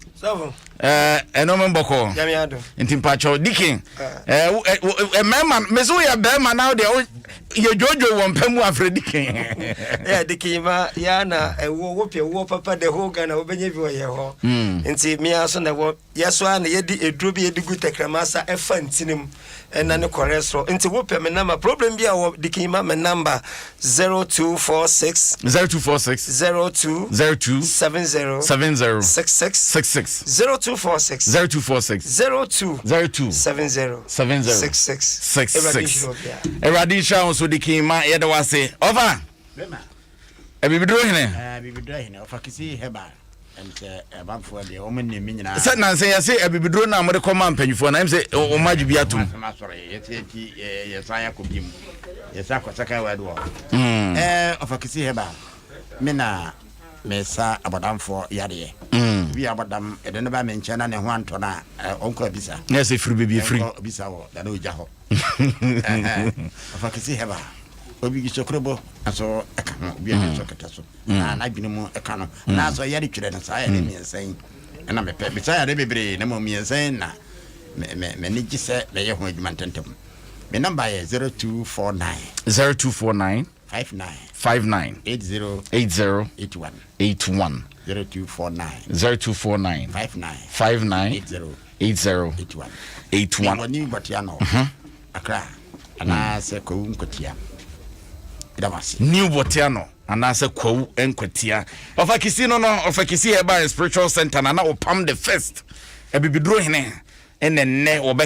eh, ɛno mo mbɔkɔ nti mpakyɛw dikin eh, eh, eh, mmarima mese woyɛ bɛrima na wodeɛ yɛ dwodwo wɔ mpa mu afrɛ dikin yeah, dikin ma ya na ɛwɔ wopɛ wɔ papa the whole Ghana wobɛnya bi wɔ yɛ hɔ nti mea so na ɛwɔ Yɛ so ara na yɛde aduro bi a yɛde gu tɛkrɛma asa ɛfa ntini mu ɛna ne cholesterol. Nti wo pɛ me number problem bi a wɔ dikin ma me number 0246 0246 02 02 70 70 66 66 0246 0246 02 02 70 70 66 66 Awurade nhyira wo so dikin ma yɛda wo ase ɔfa Abibiduro hene. Abibiduro hene ɔfa kisi herbal. Sɛ nansa yɛse abibiduro no a mode kɔma mpanyinfoɔ no ɛm sɛ wɔn agye bi atom. Ɔfa kisi herbal me na mesa abɔdamfoɔ yadeɛ. Bi abɔdam ɛde no ba me nkyɛn na ne ho antɔ no a ɔnkɔ abisa. Na ɛsɛ firi baabi efiri. Ɔnkɔ abisa wɔ dada ogya hɔ. Ɔfa kisi herbal obi sokorobo nso ɛka ho obi a sɔ kɛtɛ so. Na n'adwene mu ka no na sɛ ɔyare twerɛ no saa yare mmiɛnsa yi na mepɛ mesa yare bebree na mmom mmiɛnsa yi na m'ani gye sɛ mɛyɛ ho adwuma ntɛntɛm. Me nɔmba yɛ 0249 0249 59 59 80 80 81 81 0249 0249 59 59 80 80 81 81. Mewɔ New Botiano Accra anaasɛ Kwawu Nkwatia. Meda mo ase. New Botiano Anaasɛ Kwawu Nkwatia. Ɔfa Kisi no no, Ɔfa Kisi Herbal and Spiritual Center na na ɔpam the first Abibiduro hene ɛna nnɛ wɔbɛka.